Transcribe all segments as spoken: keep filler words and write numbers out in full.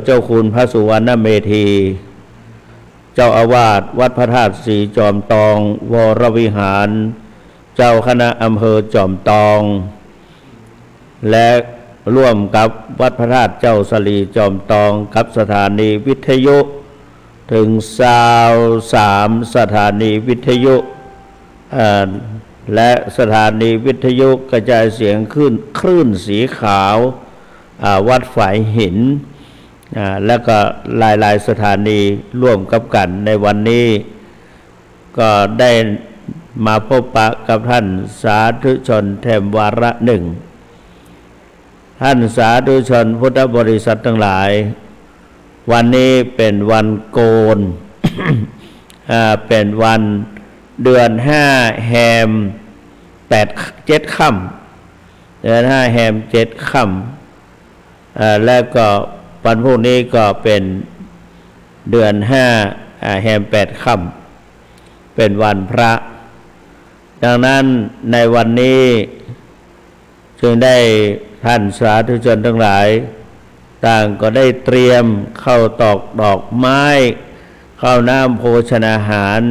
เจ้าคุณพระสุวรรณเมธี เจ้าอาวาสวัดพระธาตุสีจอมตองวรวิหาร เจ้าคณะอำเภอจอมตอง และร่วมกับวัดพระธาตุเจ้าสะหลีจอมตอง กับสถานีวิทยุ เถิงซาวสามสถานีวิทยุ เอ่อ และสถานีวิทยุกระจายเสียงคลื่น คลื่นสีขาว อ่า วัดฝายหิน อ่า และก็หลายๆ สถานีร่วมกับกั๋นในวันนี้ ก็ได้มาพบปะกับท่านสาธุชนแถมวาระหนึ่ง ท่านสาธุชนพุทธบริษัทตังหลาย วันนี้เป๋นวันโกน อ่า เป๋นวันเดือนห้าแฮมแปด เจ็ดค่ำ เดือนห้าแฮมเจ็ดค่ำ เอ่อ และก็วันพรุ่งนี้ก็เป๋นเดือนห้า อ่า แฮมแปดค่ำ เป๋นวันพระ ดังนั้นในวันนี้จึงได้ท่านสาธุชนตังหลาย ต่างก็ได้เตรียมข้าวตอกดอกไม้ ข้าวน้ำโภชนาหาร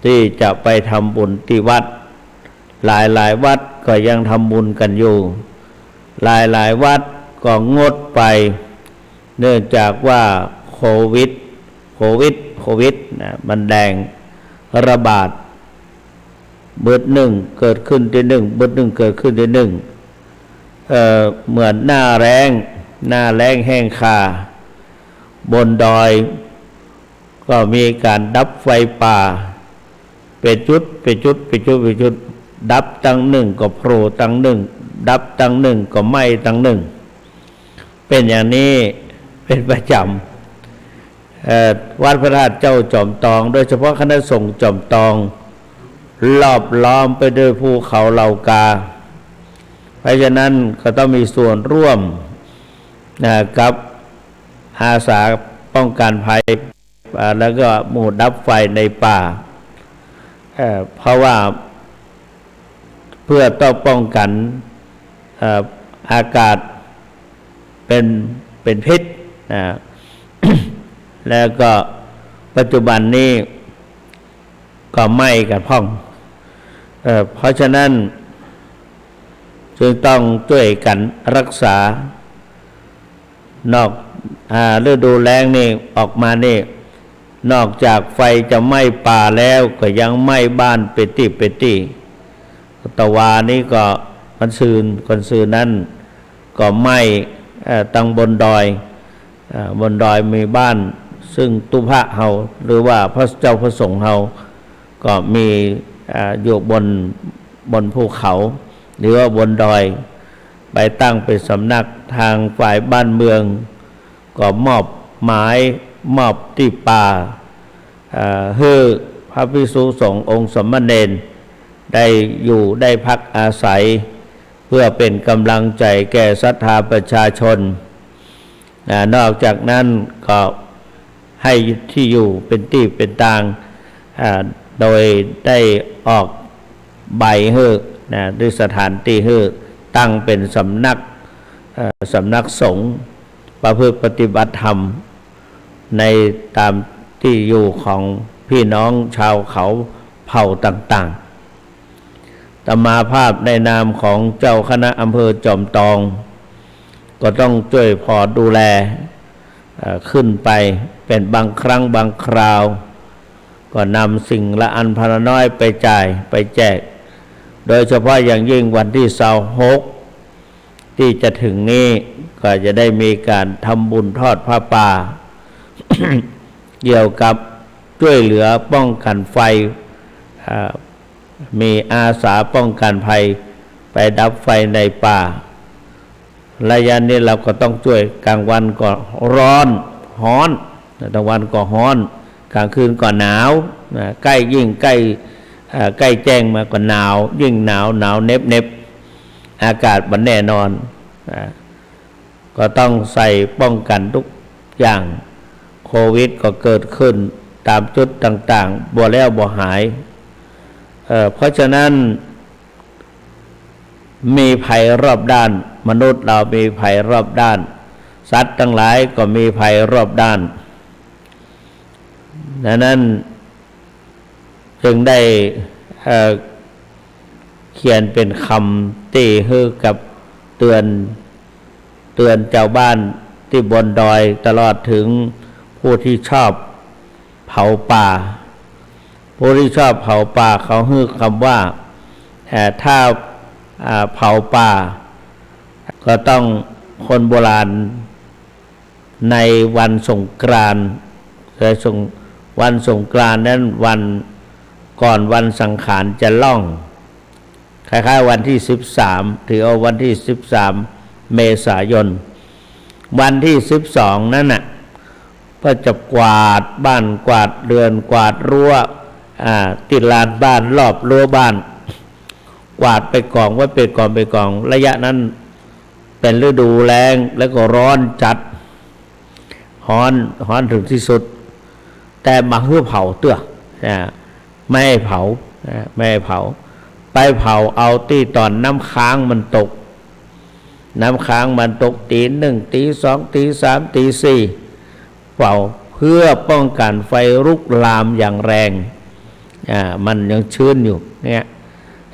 ตี้จะไปทำบุญตี้วัด หลายๆ วัดก็ยังทำบุญกั๋นอยู่ หลายๆ วัดก็งดไป เนื่องจากว่าโควิด โควิด โควิดนะ มันแดงระบาด บึดนึ่งเกิดขึ้นตี้นึ่ง บึดนึ่งเกิดขึ้นตี้นึ่ง เอ่อ เหมือนหน้าแล้ง หน้าแล้งแห้งคา บนดอย ก็มีก๋านดับไฟป่า เป๋นจุด เป๋นจุด เป๋นจุด เป๋นจุด ดับตังนึ่งก็โผล่ตังนึ่ง ดับตังนึ่งก็ไหม้ตังนึ่ง เป๋นอย่างนี้เป๋นประจ๋ำ เอ่อ วัดพระธาตุเจ้าจอมตอง โดยเฉพาะคณะสงฆ์จอมตอง รอบล้อมไปด้วยภูเขาเหล่ากา เพราะฉะนั้นก็ต้องมีส่วนร่วม นะ กับ อาสาป้องกันภัย อ่า แล้วก็หมู่ดับไฟในป่า เอ่อ เพราะว่าเพื่อต้องป้องกัน เอ่อ อากาศเป๋น เป๋นพิษนะ แล้วก็ปัจจุบันนี้ก็ไหม้กั๋นพ่อง เอ่อ เพราะฉะนั้นจึงต้องจ้วยกั๋นรักษา นอก อ่า ฤดูแล้งนี่ออกมานี่ นอกจากไฟจะไหม้ป่าแล้วก็ยังไหม้บ้านเป๋นตี้เป๋นตี้ ตะวานี้ก็วันซืน ก่อนซืนนั้นก็ไหม้ เอ่อ ตังบนดอย เอ่อ บนดอยมีบ้าน ซึ่งตุ๊พะเฮา หรือว่าพระเจ้าพระสงฆ์เฮา ก็มี อ่า อยู่บน บนภูเขา หรือว่าบนดอย ไปตั้งเป๋นสำนัก ตางฝ่ายบ้านเมือง ก็มอบหมาย มอบตี้ป่า เอ่อ หื้อพระภิกษุสงฆ์องค์สามเณรได้อยู่ได้พักอาศัย เพื่อเป๋นก๋ำลังใจ๋แก่ศรัทธาประชาชน อ่า นอกจากนั้นก็ให้ตี้อยู่เป๋นตี้เป๋นตาง อ่า โดยได้ออกใบหื้อนะ หรือสถานตี้หื้อตั้งเป๋นสำนัก เอ่อ สำนักสงฆ์ประพฤติปฏิบัติธรรม ในตามตี้อยู่ของพี่น้องชาวเขาเผ่าต่างๆ อาตมาภาพในนามของเจ้าคณะอำเภอจอมตอง ก็ต้องจ้วยผ่อดูแล เอ่อ ขึ้นไปเป๋นบางครั้งบางคราว ก็นำสิ่งละอันพนละน้อยไปจ่ายไปแจก โดยเฉพาะอย่างยิ่งวันตี้ซาวหก ตี้จะเถิงนี้ ก็จะได้มีก๋านทำบุญทอดผ้าป่า เกี่ยวกับจ้วยเหลือป้องกันไฟ อ่า มีอาสาป้องกันภัยไปดับไฟในป่า ระยะนี้เราก็ต้องจ้วย กลางวันก็ร้อน ฮ้อน กลางวันก็ฮ้อน กลางคืนก็หนาวนะ ใก้ ยิ่งใก้ เอ่อ ใก้แจ้งมาก็หนาว ยิ่งหนาว หนาวเน็บๆ อากาศบ่แน่นอนนะ ก็ต้องใส่ป้องกันทุกอย่าง โควิดก็เกิดขึ้นตามจุดต่างๆ บ่แล้วบ่หาย เอ่อ เพราะฉะนั้น มีภัยรอบด้าน มนุษย์เรามีภัยรอบด้าน สัตว์ตังหลายก็มีภัยรอบด้าน ดังนั้นจึงได้ เอ่อ เขียนเป๋นกำตี้หื้อกับเตือน เตือนจาวบ้านตี้บนดอย ตลอดเถิงผู้ตี้ชอบเผาป่า ผู้ตี้ชอบเผาป่าเขาหื้อกำว่า เอ่อ ถ้า อ่า เผาป่า ก็ต้อง คนโบราณในวันสงกรานต์ เอ่อ สง- วันสงกรานต์นั้นวันก่อนวันสังขารจะล่อง คล้ายๆ วันตี้สิบสาม ถือเอาวันตี้สิบสาม เมษายน วันตี้สิบสอง นั้นน่ะ ก็จะกวาดบ้านกวาดเรือนกวาดรั้ว อ่า ตี้ลานบ้านรอบรั้วบ้าน กวาดไปก๋องไว้เป๋นก๋องเป๋นก๋อง ระยะนั้นเป๋นฤดูแล้งแล้วก็ฮ้อนจัด ฮ้อน ฮ้อนเถิงตี้สุด แต่บ่หื้อเผาเตื้อ นะ ไม่ให้เผา นะ ไม่ให้เผา ไปเผาเอาตี้ต๋อนน้ำค้างมันตก น้ำค้างมันตกตี๋หนึ่ง ตี๋สอง ตี๋สาม ตี๋สี่ เผาเพื่อป้องกั๋นไฟลุกลามอย่างแรง อ่า มันยังชื้นอยู่เนี่ย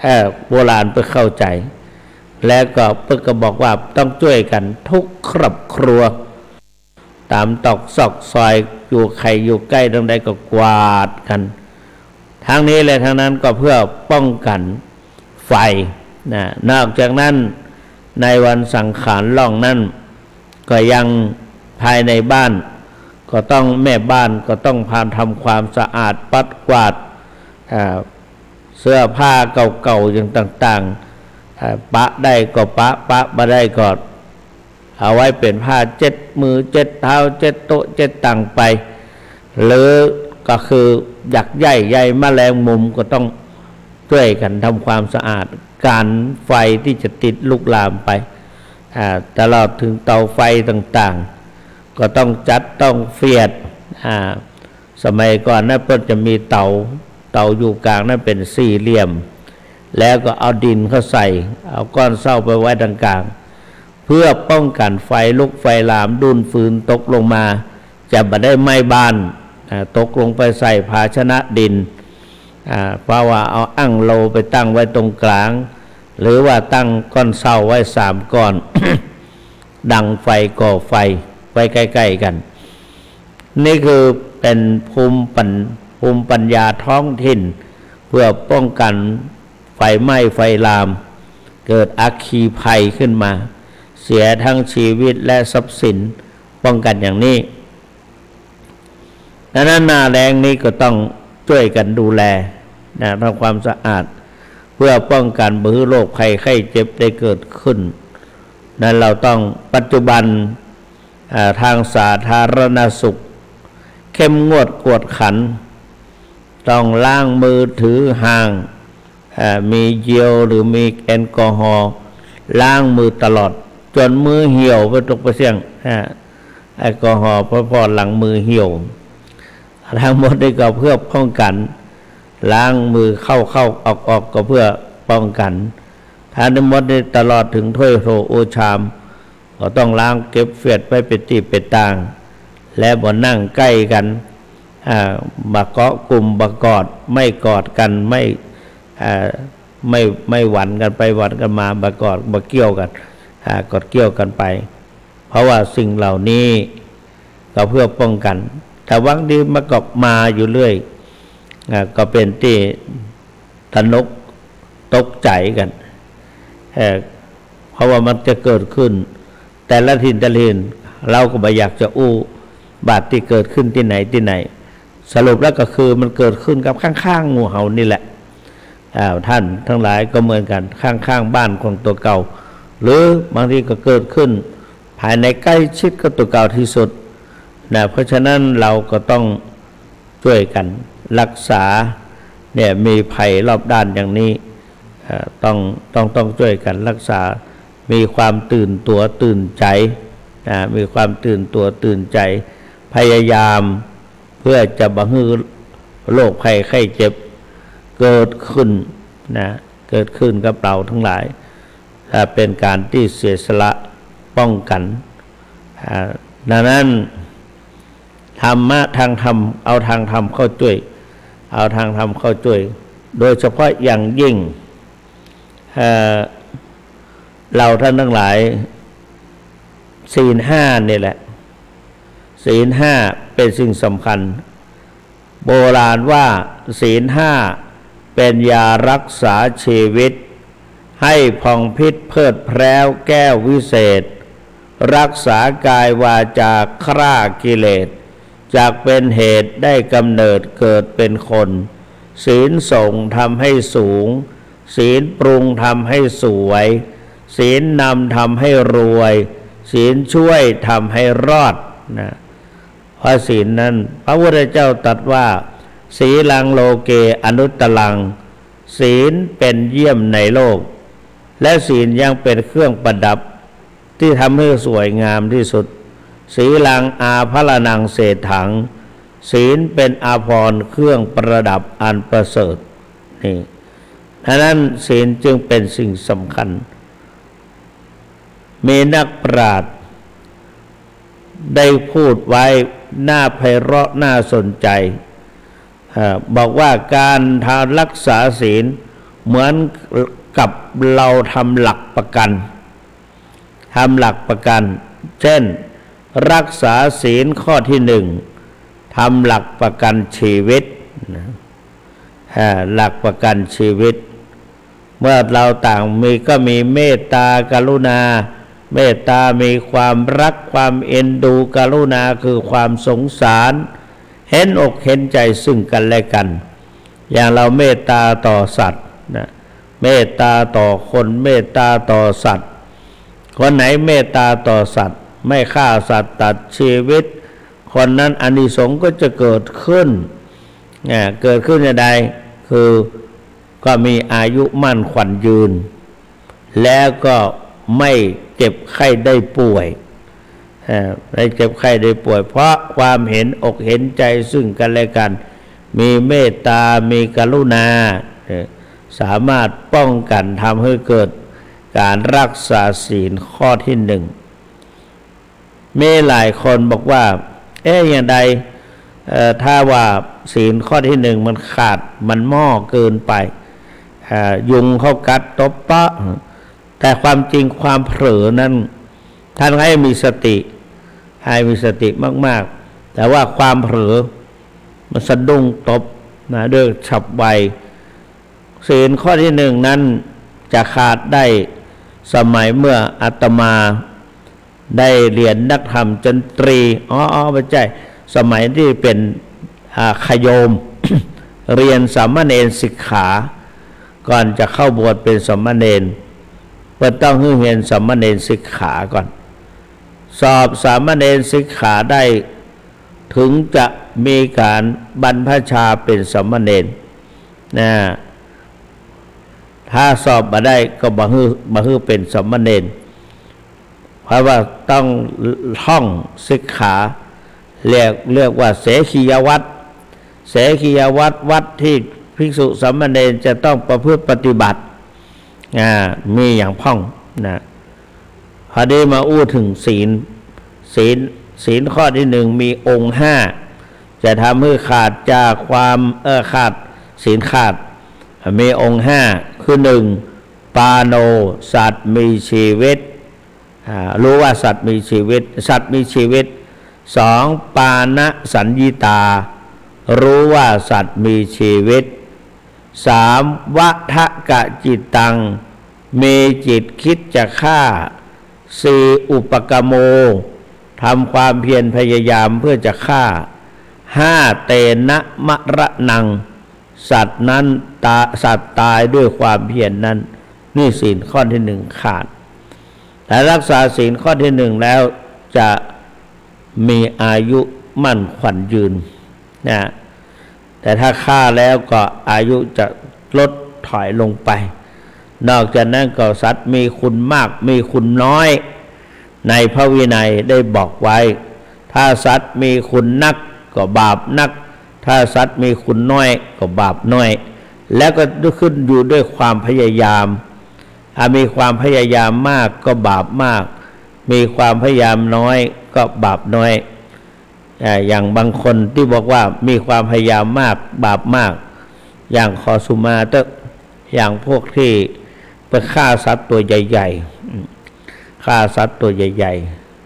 เอ่อ โบราณเปิ้นเข้าใจ๋ แล้วก็เปิ้นก็บอกว่าต้องจ้วยกั๋นทุกครอบครัว ต๋ามตรอกซอกซอย อยู่ใค่อยู่ใก้ตังใดก็กวาดกั๋น ทั้งนี้และทั้งนั้นก็เพื่อป้องกั๋นไฟนะ นอกจากนั้นในวันสังขารล่องนั้น ก็ยังภายในบ้าน ก็ต้อง แม่บ้านก็ต้องพาทำความสะอาดปัดกวาด อ่า เสื้อผ้าเก่าๆ อย่างต่างๆ อ่า ปะได้ก็ปะ ปะบ่ได้ก็ เอาไว้เป๋นผ้าเจ็ดมือเจ็ดเท้า เจ็ดโต๊ะเจ็ดตั๋งไป หรือก็คือหยากไย่ใยแมลงมุมก็ต้องจ้วยกั๋นทำความสะอาด กั๋นไฟตี้จะติดลุกลามไป อ่า ตลอดเถิงเตาไฟต่างๆ ก็ต้องจัดต้องเฟียด อ่า สมัยก่อนนะ เปิ้นจะมีเต๋า เต๋าอยู่ก๋างนั้นเป๋นสี่เหลี่ยม แล้วก็เอาดินเข้าใส่ เอาก้อนเส้าไปไว้ต๋งก๋าง เพื่อป้องกั๋นไฟลุกไฟลาม ดุ้นฟืนตกลงมา จะบ่ได้ไหม้บ้าน อ่า ตกลงไปใส่ภาชนะดิน อ่า เพราะว่าเอาอั้งโลไปตั้งไว้ต๋งก๋าง หรือว่าตั้งก้อนเส้าไว้สามก้อน ดังไฟก่อไฟไว้ใก้ๆ กั๋น นี่คือเป๋นภูมิปัญ- ภูมิปัญญาท้องถิ่น เพื่อป้องกั๋นไฟไหม้ไฟลาม เกิดอัคคีภัยขึ้นมา เสียทั้งชีวิตและทรัพย์สิน ป้องกั๋นอย่างนี้ ดังนั้นหน้าแล้งนี้ก็ต้องจ้วยกั๋นดูแลนะ ทำความสะอาด เพื่อป้องกั๋นบ่หื้อโรคภัยไข้เจ็บได้เกิดขึ้น นั้นเราต้อง ปัจจุบัน อ่า ทางสาธารณสุขเข้มงวดกวดขัน ต้องล้างมือถือห่าง อ่า มีเจลหรือมีแอลกอฮอล์ ล้างมือตลอด จ๋นมือเหี่ยวไปตกไปเสี้ยง อ่า แอลกอฮอล์พอๆ หลังมือเหี่ยว ทั้งหมดนี้ก็เพื่อป้องกั๋น ล้างมือเข้าๆ ออกๆ ก็เพื่อป้องกั๋น ทั้งหมดนี้ตลอดเถิงถ้วยโถโอชาม ก็ต้องล้างเก็บเฟียดไว้เป๋นตี้เป๋นตาง และบ่นั่งใก้กั๋น อ่า บ่เกาะกุม บ่กอด ไม่กอดกั๋น ไม่ อ่า ไม่ ไม่หวันกั๋นไปหวันกั๋นมา บ่กอด บ่เกี้ยวกั๋น อ่า กอดเกี้ยวกั๋นไป เพราะว่าสิ่งเหล่านี้ก็เพื่อป้องกั๋น แต่บางทีมันก็มาอยู่เรื่อย อ่า ก็เป๋นตี้ตระหนกตกใจ๋กั๋น เอ่อ เพราะว่ามันจะเกิดขึ้น แต่ละถิ่นแต่ละถิ่น เราก็บ่อยากจะอู้ บ่าตี้เกิดขึ้นตี้ไหนตี้ไหน สรุปแล้วก็คือมันเกิดขึ้นกับข้างๆ หมู่เฮานี่แหละ อ่า ต้านตังหลายก็เหมือนกั๋น ข้างๆ บ้านของตั๋วเก่า หรือบางทีก็เกิดขึ้นภายในใก้ชิดกับตั๋วเก่าตี้สุดนะ เพราะฉะนั้นเราก็ต้องจ้วยกั๋นรักษาเนี่ย มีภัยรอบด้านอย่างนี้ เอ่อ ต้อง ต้อง ต้องจ้วยกั๋นรักษา มีความตื่นตั๋วตื่นใจ๋ อ่า มีความตื่นตั๋วตื่นใจ๋ พยายามเพื่อจะบ่หื้อโรคภัยไข้เจ็บเกิดขึ้นนะ เกิดขึ้นกับเราตังหลาย อ่า เป๋นก๋านตี้เสียสละป้องกั๋น อ่า ดังนั้น ธรรมะ ทางธรรม เอาทางธรรมเข้าจ้วย เอาทางธรรมเข้าจ้วย โดยเฉพาะอย่างยิ่ง เอ่อ เราท่านทั้งหลาย ศีลห้านี่แหละ ศีลห้าเป็นสิ่งสำคัญ โบราณว่า ศีลห้าเป็นยารักษาชีวิต ให้ผ่องพิษเพลิดแพร้วแก้ววิเศษ รักษากายวาจาฆ่ากิเลส จักเป็นเหตุได้กำเนิดเกิดเป็นคน ศีลส่งทำให้สูง ศีลปรุงทำให้สวย ศีลนำทำให้รวย ศีลช่วยทำให้รอดนะ เพราะศีลนั้น พระพุทธเจ้าตรัสว่า สีลังโลเกอนุตตรัง ศีลเป็นเยี่ยมในโลก และศีลยังเป็นเครื่องประดับที่ทำให้สวยงามที่สุด สีลังอาภรณังเศรษฐัง ศีลเป็นอาภรณ์เครื่องประดับอันประเสริฐ นี่ ฉะนั้นศีลจึงเป็นสิ่งสำคัญ มีนักปราชญ์ได้พูดไว้น่าไพเราะน่าสนใจ เอ่อ บอกว่าการทำรักษาศีลเหมือนกับเราทำหลักประกัน ทำหลักประกัน เช่น รักษาศีลข้อที่หนึ่ง ทำหลักประกันชีวิตนะ อ่า หลักประกันชีวิต เมื่อเราต่างมี ก็มีเมตตากรุณา เมตตามีความรัก ความเอ็นดู กรุณาคือความสงสาร เห็นอกเห็นใจซึ่งกันและกัน อย่างเราเมตตาต่อสัตว์นะ เมตตาต่อคน เมตตาต่อสัตว์ คนไหนเมตตาต่อสัตว์ ไม่ฆ่าสัตว์ตัดชีวิต คนนั้นอานิสงส์ก็จะเกิดขึ้น อ่า เกิดขึ้นอย่างใด คือก็มีอายุมั่นขวัญยืน แล้วก็ไม่เจ็บไข้ได้ป่วย เอ่อ ไม่เจ็บไข้ได้ป่วย เพราะความเห็นอกเห็นใจซึ่งกันและกัน มีเมตตา มีกรุณา เอ่อ สามารถป้องกันทำให้เกิดการรักษาศีลข้อที่หนึ่ง มีหลายคนบอกว่า เอ๊ะ อย่างใด เอ่อ ถ้าว่าศีลข้อที่หนึ่งมันขาด มันม่อเกินไป เอ่อ ยุงเข้ากัดตบเปาะ แต่ความจริงความเผลอนั้น ท่านให้มีสติ ให้มีสติมากๆ แต่ว่าความเผลอมันสะดุ้งตบนะ ด้วยฉับไว ศีลข้อที่หนึ่งนั้นจะขาดได้ สมัยเมื่ออาตมาได้เรียนนักธรรมชั้นตรี อ๋อ อ๋อ บ่ใจ้ สมัยตี้เป๋น อ่า ขโยม เรียนสามเณรสิกขา ก่อนจะเข้าบวชเป๋นสามเณร เปิ้นต้องหื้อเฮียนสามเณรสิกขาก่อน สอบสามเณรสิกขาได้ ถึงจะมีการบรรพชาเป๋นสามเณร นะ ถ้าสอบบ่ได้ก็บ่หื้อ บ่หื้อเป๋นสามเณร เพราะว่าต้องท่องสิกขา เรียก เรียกว่าเสขียวัตร เสขียวัตร วัตรที่ภิกษุสามเณรจะต้องประพฤติปฏิบัติ อ่า มีอย่างพ่องนะ พอดีมาอู้เถิงศีล ศีล ศีลข้อที่หนึ่งมีองค์ห้า จะทำหื้อขาดจากความ เอ่อ ขาด ศีลขาด มีองค์ห้า คือหนึ่ง ปาโณ สัตว์มีชีวิต อ่า รู้ว่าสัตว์มีชีวิต สัตว์มีชีวิต สอง ปาณะสัญญิตา รู้ว่าสัตว์มีชีวิต สาม วะทะกะจิตตัง มีจิตคิดจะฆ่า สี่ อุปกมโม ทำความเพียรพยายามเพื่อจะฆ่า ห้า เตนะมะระนัง สัตว์นั้นตา สัตว์ตายด้วยความเพียรนั้น นี่ศีลข้อที่หนึ่งขาด แต่รักษาศีลข้อที่หนึ่งแล้วจะมีอายุมั่นขวัญยืนนะ แต่ถ้าฆ่าแล้วก็อายุจะลดถอยลงไป นอกจากนั้นก็สัตว์มีคุณมาก มีคุณน้อย ในพระวินัยได้บอกไว้ ถ้าสัตว์มีคุณนักก็บาปนัก ถ้าสัตว์มีคุณน้อยก็บาปน้อย แล้วก็ขึ้นอยู่ด้วยความพยายาม อ่ะ มีความพยายามมากก็บาปมาก มีความพยายามน้อยก็บาปน้อย อ่า อย่างบางคนตี้บอกว่ามีความพยายามมากบาปมาก อย่างขอสุมาเต๊อะ อย่างพวกตี้ไปฆ่าสัตว์ตั๋วใหญ่ๆ อืม ฆ่าสัตว์ตั๋วใหญ่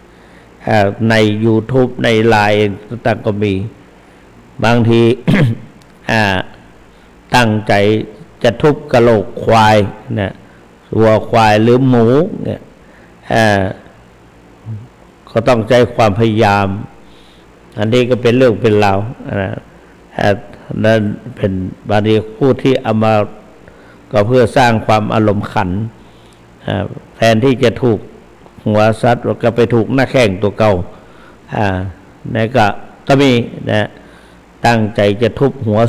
ๆ อ่า ในยูทูบ ในไลน์ต่างๆ ก็มี บางที อ่า ตั้งใจ๋จะทุบกะโหลกควายนะ วัวควายหรือหมูเนี่ย อ่า ก็ต้องใจ๊ความพยายาม อันนี้ก็เป๋นเรื่องเป๋นราวนะ อ่า นั้นเป๋น บางทีผู้ตี้เอามาก็เพื่อสร้างความอารมณ์ขัน อ่า แทนตี้จะถูกหัวสัตว์ก็ไปถูกหน้าแข้งตั๋วเก่า อ่า นั่นก็ ก็มีนะ ตั้งใจ๋จะทุบหัว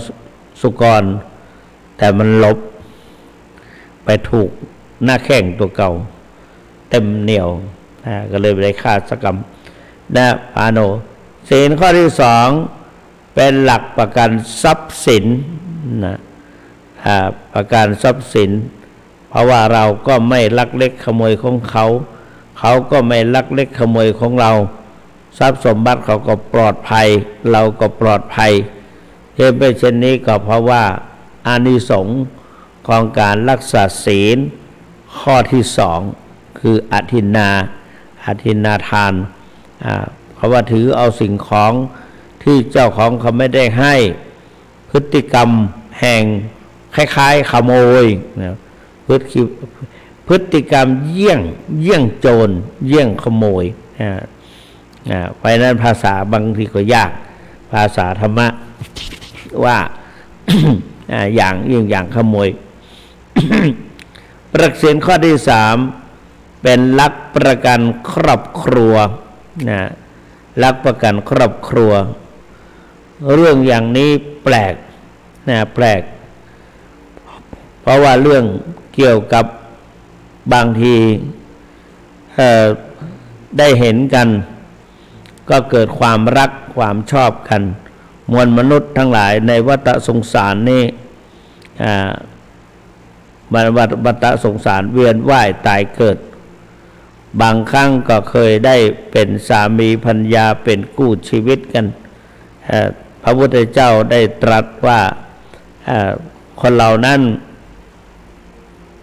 สุกร แต่มันหลบ ไปถูกหน้าแข้งตั๋วเก่า เต็มเหนี่ยว อ่า ก็เลยได้ฆาตกรรม นะ ปาโณ ศีลข้อตี้สอง เป๋นหลักประกันทรัพย์สิน นะ อ่า ประกันทรัพย์สิน เพราะว่าเราก็ไม่ลักเล็กขโมยของเขา เขาก็ไม่ลักเล็กขโมยของเรา ทรัพย์สมบัติเขาก็ปลอดภัย เราก็ปลอดภัย เหตุเป๋นเช่นนี้ก็เพราะว่าอานิสงส์ของการรักษาศีลข้อตี้สอง คืออทินนา อทินนาทาน อ่า เพราะว่าถือเอาสิ่งของตี้เจ้าของเขาไม่ได้ให้ พฤติกรรมแห่งคล้ายๆ ขโมยนะ พฤติ พฤติกรรมเยี่ยง เยี่ยงโจร เยี่ยงขโมย อ่า อ่า เพราะฉะนั้นภาษาบางทีก็ยาก ภาษาธรรมะว่า อ่า อย่าง เยี่ยงอย่างขโมย ประกันศีลข้อตี้สาม เป๋นหลักประกันครอบครัว นะ หลักประกันครอบครัว เรื่องอย่างนี้แปลก นะ แปลก เพราะว่าเรื่องเกี่ยวกับบางที เอ่อ ได้เห็นกัน ก็เกิดความรักความชอบกัน มวลมนุษย์ทั้งหลายในวัฏสงสารนี้ อ่า วัฏ วัฏ วัฏสงสารเวียนว่ายตายเกิด บางครั้งก็เคยได้เป๋นสามีภรรยาเป๋นคู่ชีวิตกัน เอ่อ พระพุทธเจ้าได้ตรัสว่า เอ่อ คนเหล่านั้น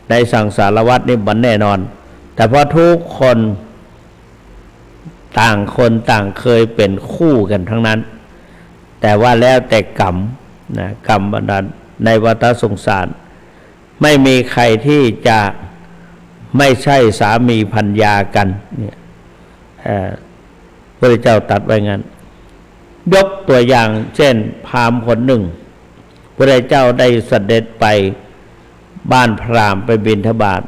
ในสังสารวัฏนี้บ่แน่นอน แต่เพราะทุกคนต่างคนต่างเคยเป๋นคู่กันทั้งนั้น แต่ว่าแล้วแต่กรรมนะ กรรมบันดาล ในวัฏสงสาร ไม่มีใครที่จะไม่ใช่สามีภรรยากันเนี่ย เอ่อ พระพุทธเจ้าตรัสไว้งั้น ยกตัวอย่างเช่น พราหมณ์คนหนึ่ง พระพุทธเจ้าได้เสด็จไปบ้านพราหมณ์ไปบิณฑบาต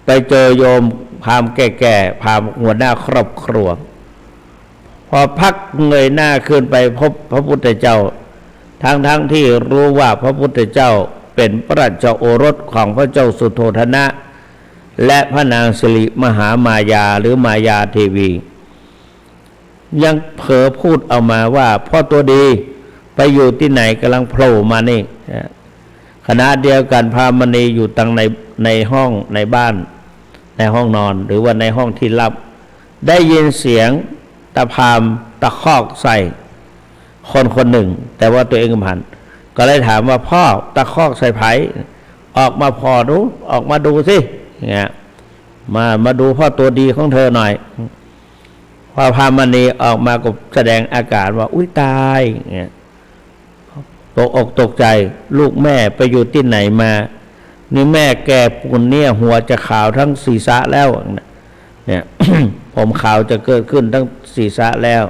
ไปเจอโยมพราหมณ์แก่ๆ พราหมณ์หัวหน้าครอบครัว พอพักเงยหน้าขึ้นไปพบพระพุทธเจ้า ทั้งๆ ที่รู้ว่าพระพุทธเจ้าเป๋นพระราชโอรสของพระเจ้าสุโธทนะ และพระนางสิริมหามายาหรือมายาเทวี ยังเผลอพูดออกมาว่า "พ่อตัวดี ไปอยู่ตี้ไหน" กำลังโผล่มานี่ ขณะเดียวกันพราหมณีอยู่ตังใน ในห้องในบ้าน ในห้องนอน หรือว่าในห้องที่ลับ ได้ยินเสียงตาพราหมณ์ตะคอกใส่คนคนหนึ่ง แต่ว่าตัวเองบ่หัน ก็เลยถามว่า "พ่อตะคอกใส่ใผ ออกมาผ่อดู ออกมาดูสิ" เงี้ย "มา มาดูพ่อตัวดีของเธอหน่อย" พอพราหมณีออกมาก็แสดงอาการว่า "อุ๊ย ตาย" เงี้ย ตกอกตกใจ "ลูกแม่ไปอยู่ตี้ไหนมา นี่แม่แก่ปูนเนี่ย หัวจะขาวทั้งศีรษะแล้ว" เนี่ย "ผมขาวจะเกิดขึ้นทั้งศีรษะแล้ว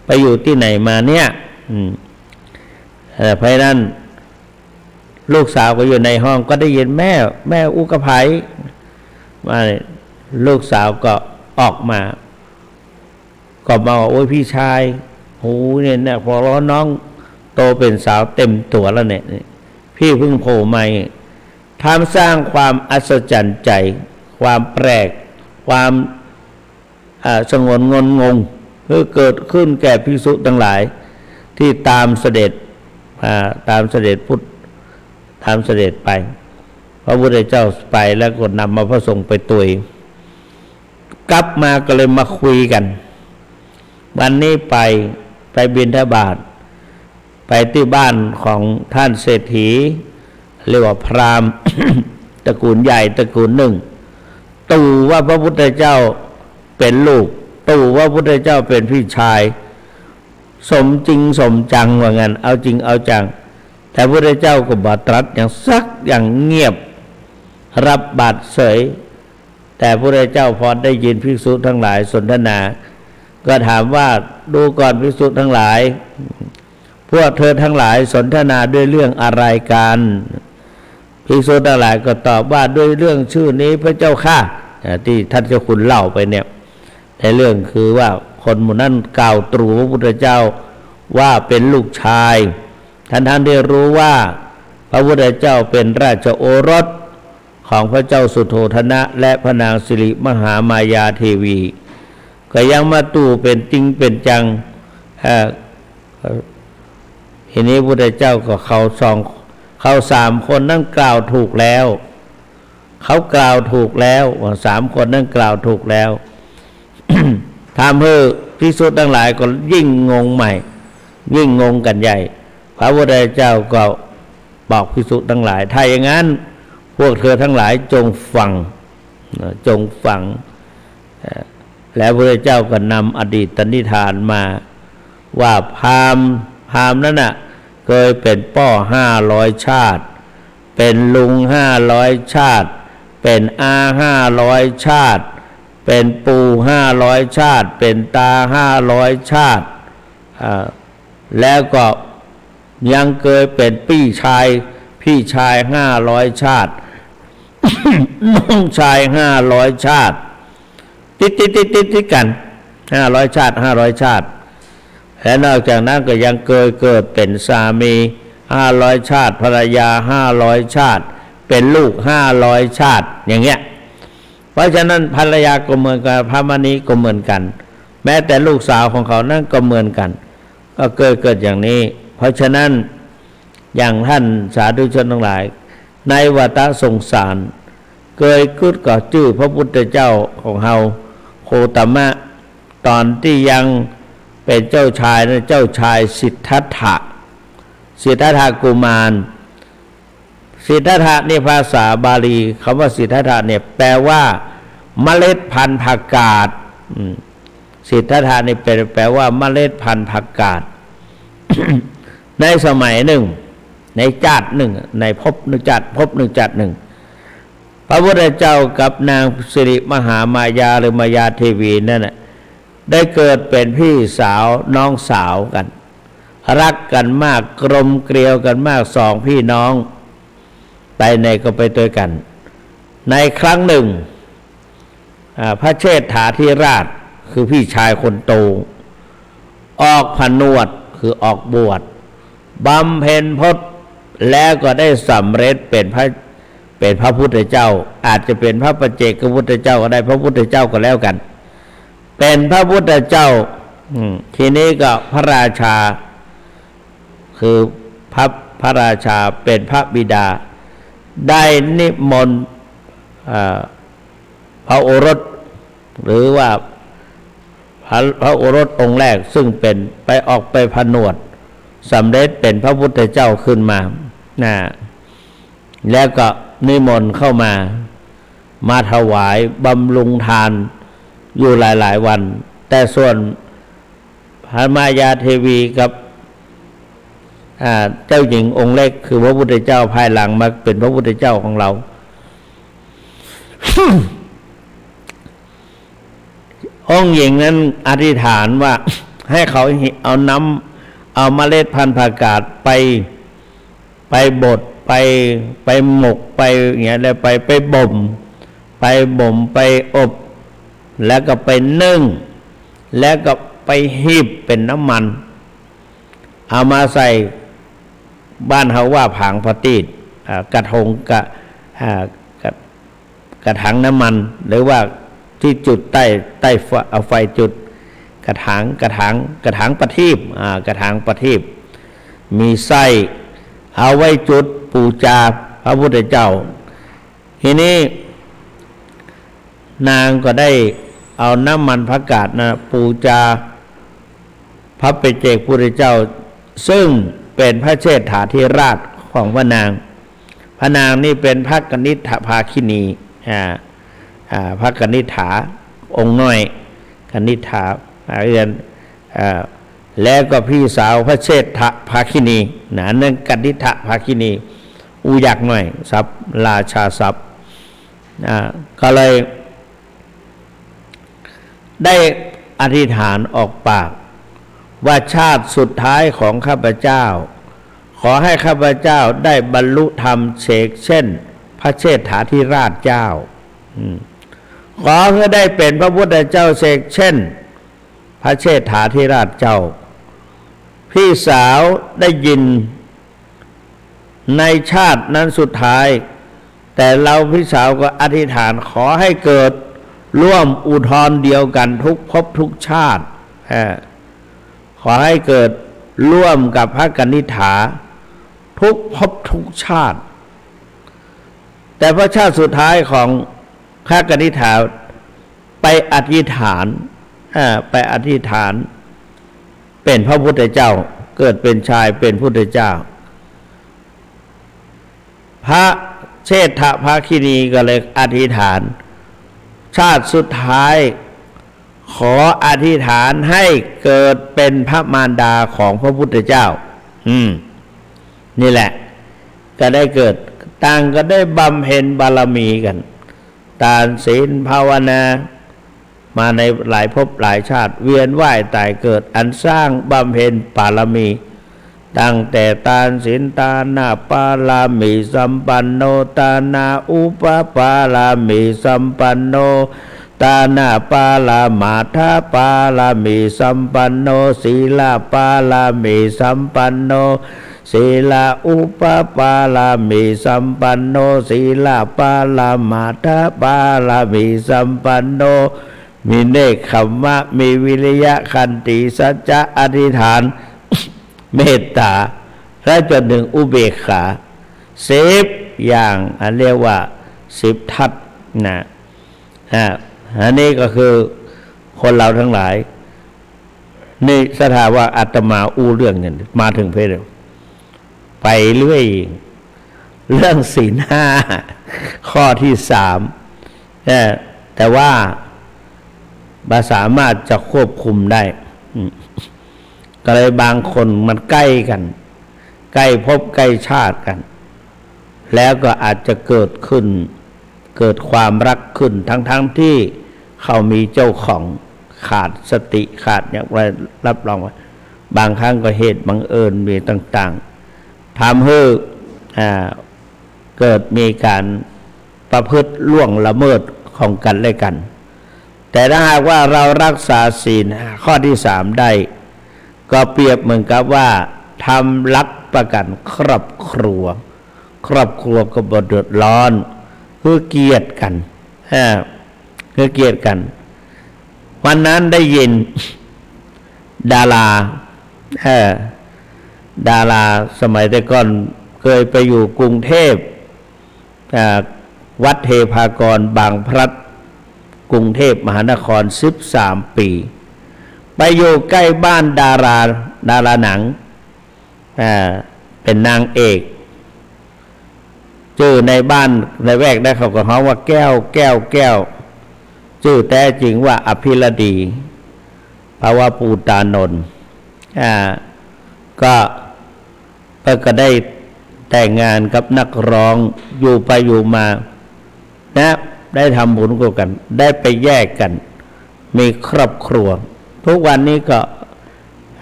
ไปอยู่ตี้ไหนมาเนี่ย" อืม เอ่อ เพราะฉะนั้น ลูกสาวก็อยู่ในห้องก็ได้ยิน "แม่ แม่อู้กับใผ" ว่า ลูกสาวก็ออกมา ก็มาว่า "โอ๊ย พี่ชาย โห เนี่ย เนี่ย พอน้องโตเป๋นสาวเต็มตั๋วแล้วเนี่ย พี่เพิ่งโผล่มา" ทำสร้างความอัศจรรย์ใจ ความแปลก ความ อ่า ชงนงุนงง คือเกิดขึ้นแก่ภิกษุทั้งหลาย ที่ตามเสด็จ อ่า ตามเสด็จพุทธ ตามเสด็จไป พระพุทธเจ้าไปแล้วก็นำเอาพระสงฆ์ไปตุย กลับมาก็เลยมาคุยกั๋น วันนี้ไป ไปบิณฑบาต ไปตี้บ้านของท่านเศรษฐี เรียกว่าพราหมณ์ ตระกูลใหญ่ตระกูลนึ่ง ตู่ว่าพระพุทธเจ้าเป๋นลูก ตู่ว่าพระพุทธเจ้าเป๋นพี่ชาย สมจริงสมจังว่างั้น เอาจริงเอาจัง แต่พระพุทธเจ้าก็บ่ตรัสหยังสักอย่าง เงียบ รับบาตรเสย แต่พระพุทธเจ้าพอได้ยินภิกษุทั้งหลายสนทนา ก็ถามว่า ดูก่อนภิกษุทั้งหลาย พวกเธอทั้งหลายสนทนาด้วยเรื่องอะไรกั๋น ภิกษุทั้งหลายก็ตอบว่า ด้วยเรื่องชื่อนี้พระเจ้าข้า อ่า ตี้ท่านเจ้าคุณเล่าไปเนี่ย ในเรื่องคือว่าคนหมู่นั้นกล่าวตู่พระพุทธเจ้าว่าเป๋นลูกชาย ทั้งๆ ตี้รู้ว่าพระพุทธเจ้าเป๋นราชโอรสของพระเจ้าสุโธทนะและพระนางสิริมหามายาเทวี ก็ยังมาตู่เป๋นจริงเป๋นจัง เอ่อ ทีนี้พุทธเจ้าก็เขาสอง เขาสามคนนั้นกล่าวถูกแล้ว เขากล่าวถูกแล้ว ว่าสามคนนั้นกล่าวถูกแล้ว ถามหื้อภิกษุทั้งหลายก็ยิ่งงงใหม่ ยิ่งงงกั๋นใหญ่ พระพุทธเจ้าก็บอกภิกษุทั้งหลาย ถ้าอย่างนั้นพวกเธอทั้งหลายจงฟัง นะ จงฟัง เอ่อ แล้วพระพุทธเจ้าก็นำอดีตนิทานมา ว่าพราหมณ์ พราหมณ์นั้นน่ะ เกยเป๋นป้อห้าร้อยชาติ เป๋นลุงห้าร้อยชาติ เป๋นอาห้าร้อยชาติ เป๋นปู่ห้าร้อยชาติ เป๋นตาห้าร้อยชาติ อ่า แล้วก็ยังเกยเป๋นปี้ชาย ปี้ชายห้าร้อยชาติ น้องชายห้าร้อยชาติ ติดๆๆๆ กั๋น ห้าร้อยชาติ ห้าร้อยชาติ และนอกจากนั้นก็ยังเกยเกิดเป๋นสามีห้าร้อยชาติ ภรรยาห้าร้อยชาติ เป๋นลูกห้าร้อยชาติ อย่างเงี้ย เพราะฉะนั้นภรรยาก็เหมือนกั๋น พราหมณีก็เหมือนกั๋น แม้แต่ลูกสาวของเขานั้นก็เหมือนกั๋น ก็เกยเกิดอย่างนี้ เพราะฉะนั้น อย่างท่านสาธุชนทั้งหลาย ในวัฏสงสาร เกยกึ๊ดก่อจื้อพระพุทธเจ้าของเฮา โคตมะ ต๋อนตี้ยังเป๋นเจ้าชายนะ เจ้าชายสิทธัตถะ สิทธัตถะกุมาร สิทธัตถะนี่ภาษาบาลี กำว่าสิทธัตถะเนี่ยแปลว่าเมล็ดพันธุ์ผักกาด อืม สิทธัตถะนี่แปล แปลว่าเมล็ดพันธุ์ผักกาด ในสมัยนึ่ง ในจาตินึ่ง ในภพนึ่งจาติ ภพนึ่งจาตินึ่ง พระพุทธเจ้ากับนางสิริมหามายาหรือมายาเทวีนั่นน่ะ ได้เกิดเป๋นพี่สาวน้องสาวกั๋น ฮักกั๋นมาก กลมเกลียวกั๋นมาก สองพี่น้อง ไปไหนก็ไปตวยกั๋น ในครั้งนึ่ง อ่า พระเชษฐาธิราช คือพี่ชายคนโต ออกผนวด คือออกบวช บำเพ็ญพจน์ แล้วก็ได้สำเร็จเป๋นพระ เป๋นพระพุทธเจ้า อาจจะเป๋นพระปัจเจกพุทธเจ้าก็ได้ พระพุทธเจ้าก็แล้วกั๋น เป๋นพระพุทธเจ้า อืม ทีนี้ก็พระราชา คือพระ พระราชาเป๋นพระบิดา ได้นิมนต์ เอ่อ พระโอรส หรือว่าพระ พระโอรสองค์แรก ซึ่งเป๋น ไปออกไปผนวด สำเร็จเป๋นพระพุทธเจ้าขึ้นมา นะ แล้วก็นิมนต์เข้ามา มาถวายบำรุงทานอยู่หลายๆ วัน แต่ส่วนพระมายาเทวีกับ อ่า เจ้าหญิงองค์เล็ก คือพระพุทธเจ้า ภายหลังมาเป๋นพระพุทธเจ้าของเรา องค์หญิงนั้นอธิษฐานว่า ให้เขาเอาน้ำ เอาเมล็ดพันธุ์ผักกาดไป ไปบด ไป ไปหมก ไปอย่างเงี้ย แล้วไป ไปบ่ม ไปบ่ม ไปอบ แล้วก็ไปนึ่ง แล้วก็ไปหีบเป๋นน้ำมัน เอามาใส่ บ้านเฮาว่าผางประทีป อ่า กระทง กระ อ่า กระ กระถางน้ำมัน หรือว่าตี้จุดใต้ ใต้ไฟ เอาไฟจุด กระถาง กระถาง กระถางประทีป อ่า กระถางประทีป มีไส้ เอาไว้จุดปูจาพระพุทธเจ้า ทีนี้นางก็ได้ เอาน้ำมันพระกาศนะปูจาพระปัจเจกพุทธเจ้า ซึ่งเป๋นพระเชษฐาธิราชของพระนาง พระนางนี่เป๋นพระกนิษฐภาคินี อ่า อ่า พระกนิษฐาองค์น้อย กนิษฐา อ่า เอื้อน อ่า แล้วก็พี่สาวพระเชษฐภาคินีนะ อันนั้นกนิษฐภาคินี อู้ยากหน่อย ศัพท์ ราชาศัพท์ อ่า ก็เลย ได้อธิษฐานออกปากว่า ชาติสุดท้ายของข้าพเจ้า ขอให้ข้าพเจ้าได้บรรลุธรรมเฉกเช่น พระเชษฐาธิราชเจ้า อืม ขอหื้อได้เป๋นพระพุทธเจ้าเฉกเช่น พระเชษฐาธิราชเจ้า พี่สาวได้ยิน ในชาตินั้นสุดท้าย แต่เฮาพี่สาวก็อธิษฐานขอให้เกิดร่วมอุทธรณ์เดียวกันทุกภพทุกชาติ เอ่อ ขอให้เกิดร่วมกับพระกนิษฐาทุกภพทุกชาติ แต่พอชาติสุดท้ายของพระกนิษฐาไปอธิษฐาน อ่า ไปอธิษฐานเป๋นพระพุทธเจ้า เกิดเป๋นชายเป๋นพุทธเจ้า พระเชษฐภาคินีก็เลยอธิษฐาน ชาติสุดท้ายขออธิษฐานให้เกิดเป๋นพระมารดาของพระพุทธเจ้า อืม นี่แหละ ก็ได้เกิด ต่างก็ได้บำเพ็ญบารมีกั๋น ตานศีลภาวนา มาในหลายภพหลายชาติ เวียนว่ายต๋ายเกิด อันสร้างบำเพ็ญบารมี ตั้งแต่ตานศีล ทานะปารมีสัมปันโน ทานะอุปปารมีสัมปันโน ทานะปรมัตถปารมีสัมปันโน ศีลปารมีสัมปันโน ศีลอุปปารมีสัมปันโน ศีลปรมัตถปารมีสัมปันโน มีเนกขัมมะ มีวิริยะ ขันติ สัจจะ อธิษฐาน เมตตา และจนถึงอุเบกขา สิบอย่าง อันเรียกว่าสิบทัศน์นะ อ่า อันนี้ก็คือคนเราทั้งหลาย นี่สถาว่าอาตมาอู้เรื่องเนี่ย มาเถิงเพศ ไปเรื่อย เรื่องศีลห้า ข้อที่สาม เอ่อ แต่ว่าบ่สามารถจะควบคุมได้ อืม ก็เลยบางคนมันใก้กั๋น ใก้ภพใก้ชาติกั๋น แล้วก็อาจจะเกิดขึ้น เกิดความรักขึ้น ทั้งๆ ที่เขามีเจ้าของ ขาดสติ ขาดอย่างไร รับรองว่า บางครั้งก็เหตุบังเอิญมีต่างๆ ทำหื้อ อ่า เกิดมีก๋านประพฤติล่วงละเมิดของกั๋นและกั๋น แต่ถ้าหากว่าเรารักษาศีลข้อที่สามได้ ก็เปรียบเหมือนกับว่าทำหลักประกั๋นครอบครัว ครอบครัวก็บ่เดือดร้อน หื้อเกียรติกั๋น อ่า หื้อเกียรติกั๋น วันนั้นได้ยินดารา เอ่อ ดาราสมัยแต่ก่อนเกยไปอยู่กรุงเทพฯ อ่า วัดเทพากรบางพลัด กรุงเทพฯมหานคร สิบสามปี๋ ไปอยู่ใก้บ้านดารา ดาราหนัง อ่า เป๋นนางเอก จื้อในบ้านในแวกนั้นเขาก็ฮ้องว่าแก้ว แก้ว แก้ว จื้อแต๊จริงว่าอภิรดี ภวภูตานนท์ อ่า ก็ ก็ ก็ได้แต่งงานกับนักฮ้อง อยู่ไปอยู่มา นะ ได้ทำบุญร่วมกั๋น ได้ไปแยกกั๋น มีครอบครัว ทุกวันนี้ก็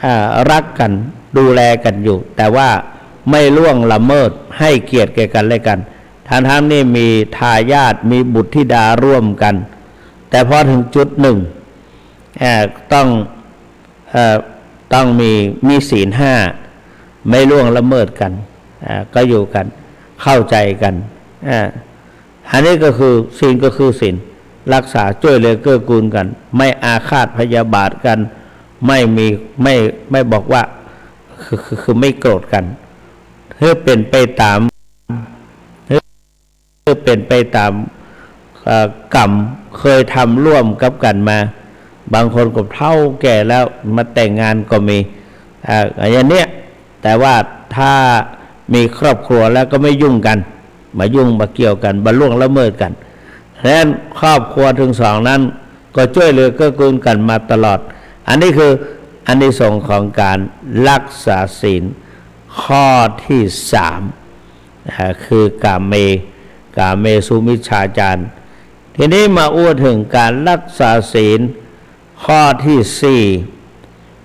อ่า รักกั๋น ดูแลกั๋นอยู่ แต่ว่าไม่ล่วงละเมิด ให้เกียรติแก่กั๋นและกั๋น ทั้งๆ นี่มีทายาท มีบุตรธิดาร่วมกั๋น แต่พอเถิงจุดนึ่ง อ่า ต้อง เอ่อ ต้องมี มีศีลห้า ไม่ล่วงละเมิดกั๋น อ่า ก็อยู่กั๋น เข้าใจ๋กั๋น อ่า อันนี้ก็คือศีล ก็คือศีล รักษา จ้วยเหลือเกื้อกูลกั๋น ไม่อาฆาตพยาบาทกั๋น ไม่มี ไม่ ไม่บอกว่า คือ คือ คือไม่โกรธกั๋น หื้อเป๋นไปต๋าม หื้อเป๋นไปต๋าม เอ่อ กรรมเคยทำร่วมกับกั๋นมา บางคนก็เฒ่าแก่แล้วมาแต่งงานก็มี อ่า อย่างเนี้ย แต่ว่าถ้ามีครอบครัวแล้วก็ไม่ยุ่งกั๋น บ่ายุ่งบ่าเกี่ยวกั๋น บ่าล่วงละเมิดกั๋น ฉะนั้นครอบครัวตึงสองนั้นก็จ้วยเหลือเกื้อกูลกั๋นมาตลอด อันนี้คืออานิสงส์ของก๋านฮักษาศีลข้อตี้สาม อ่า คือกาเม กาเมสุมิจฉาจาร ทีนี้มาอู้เถิงก๋านฮักษาศีลข้อตี้สี่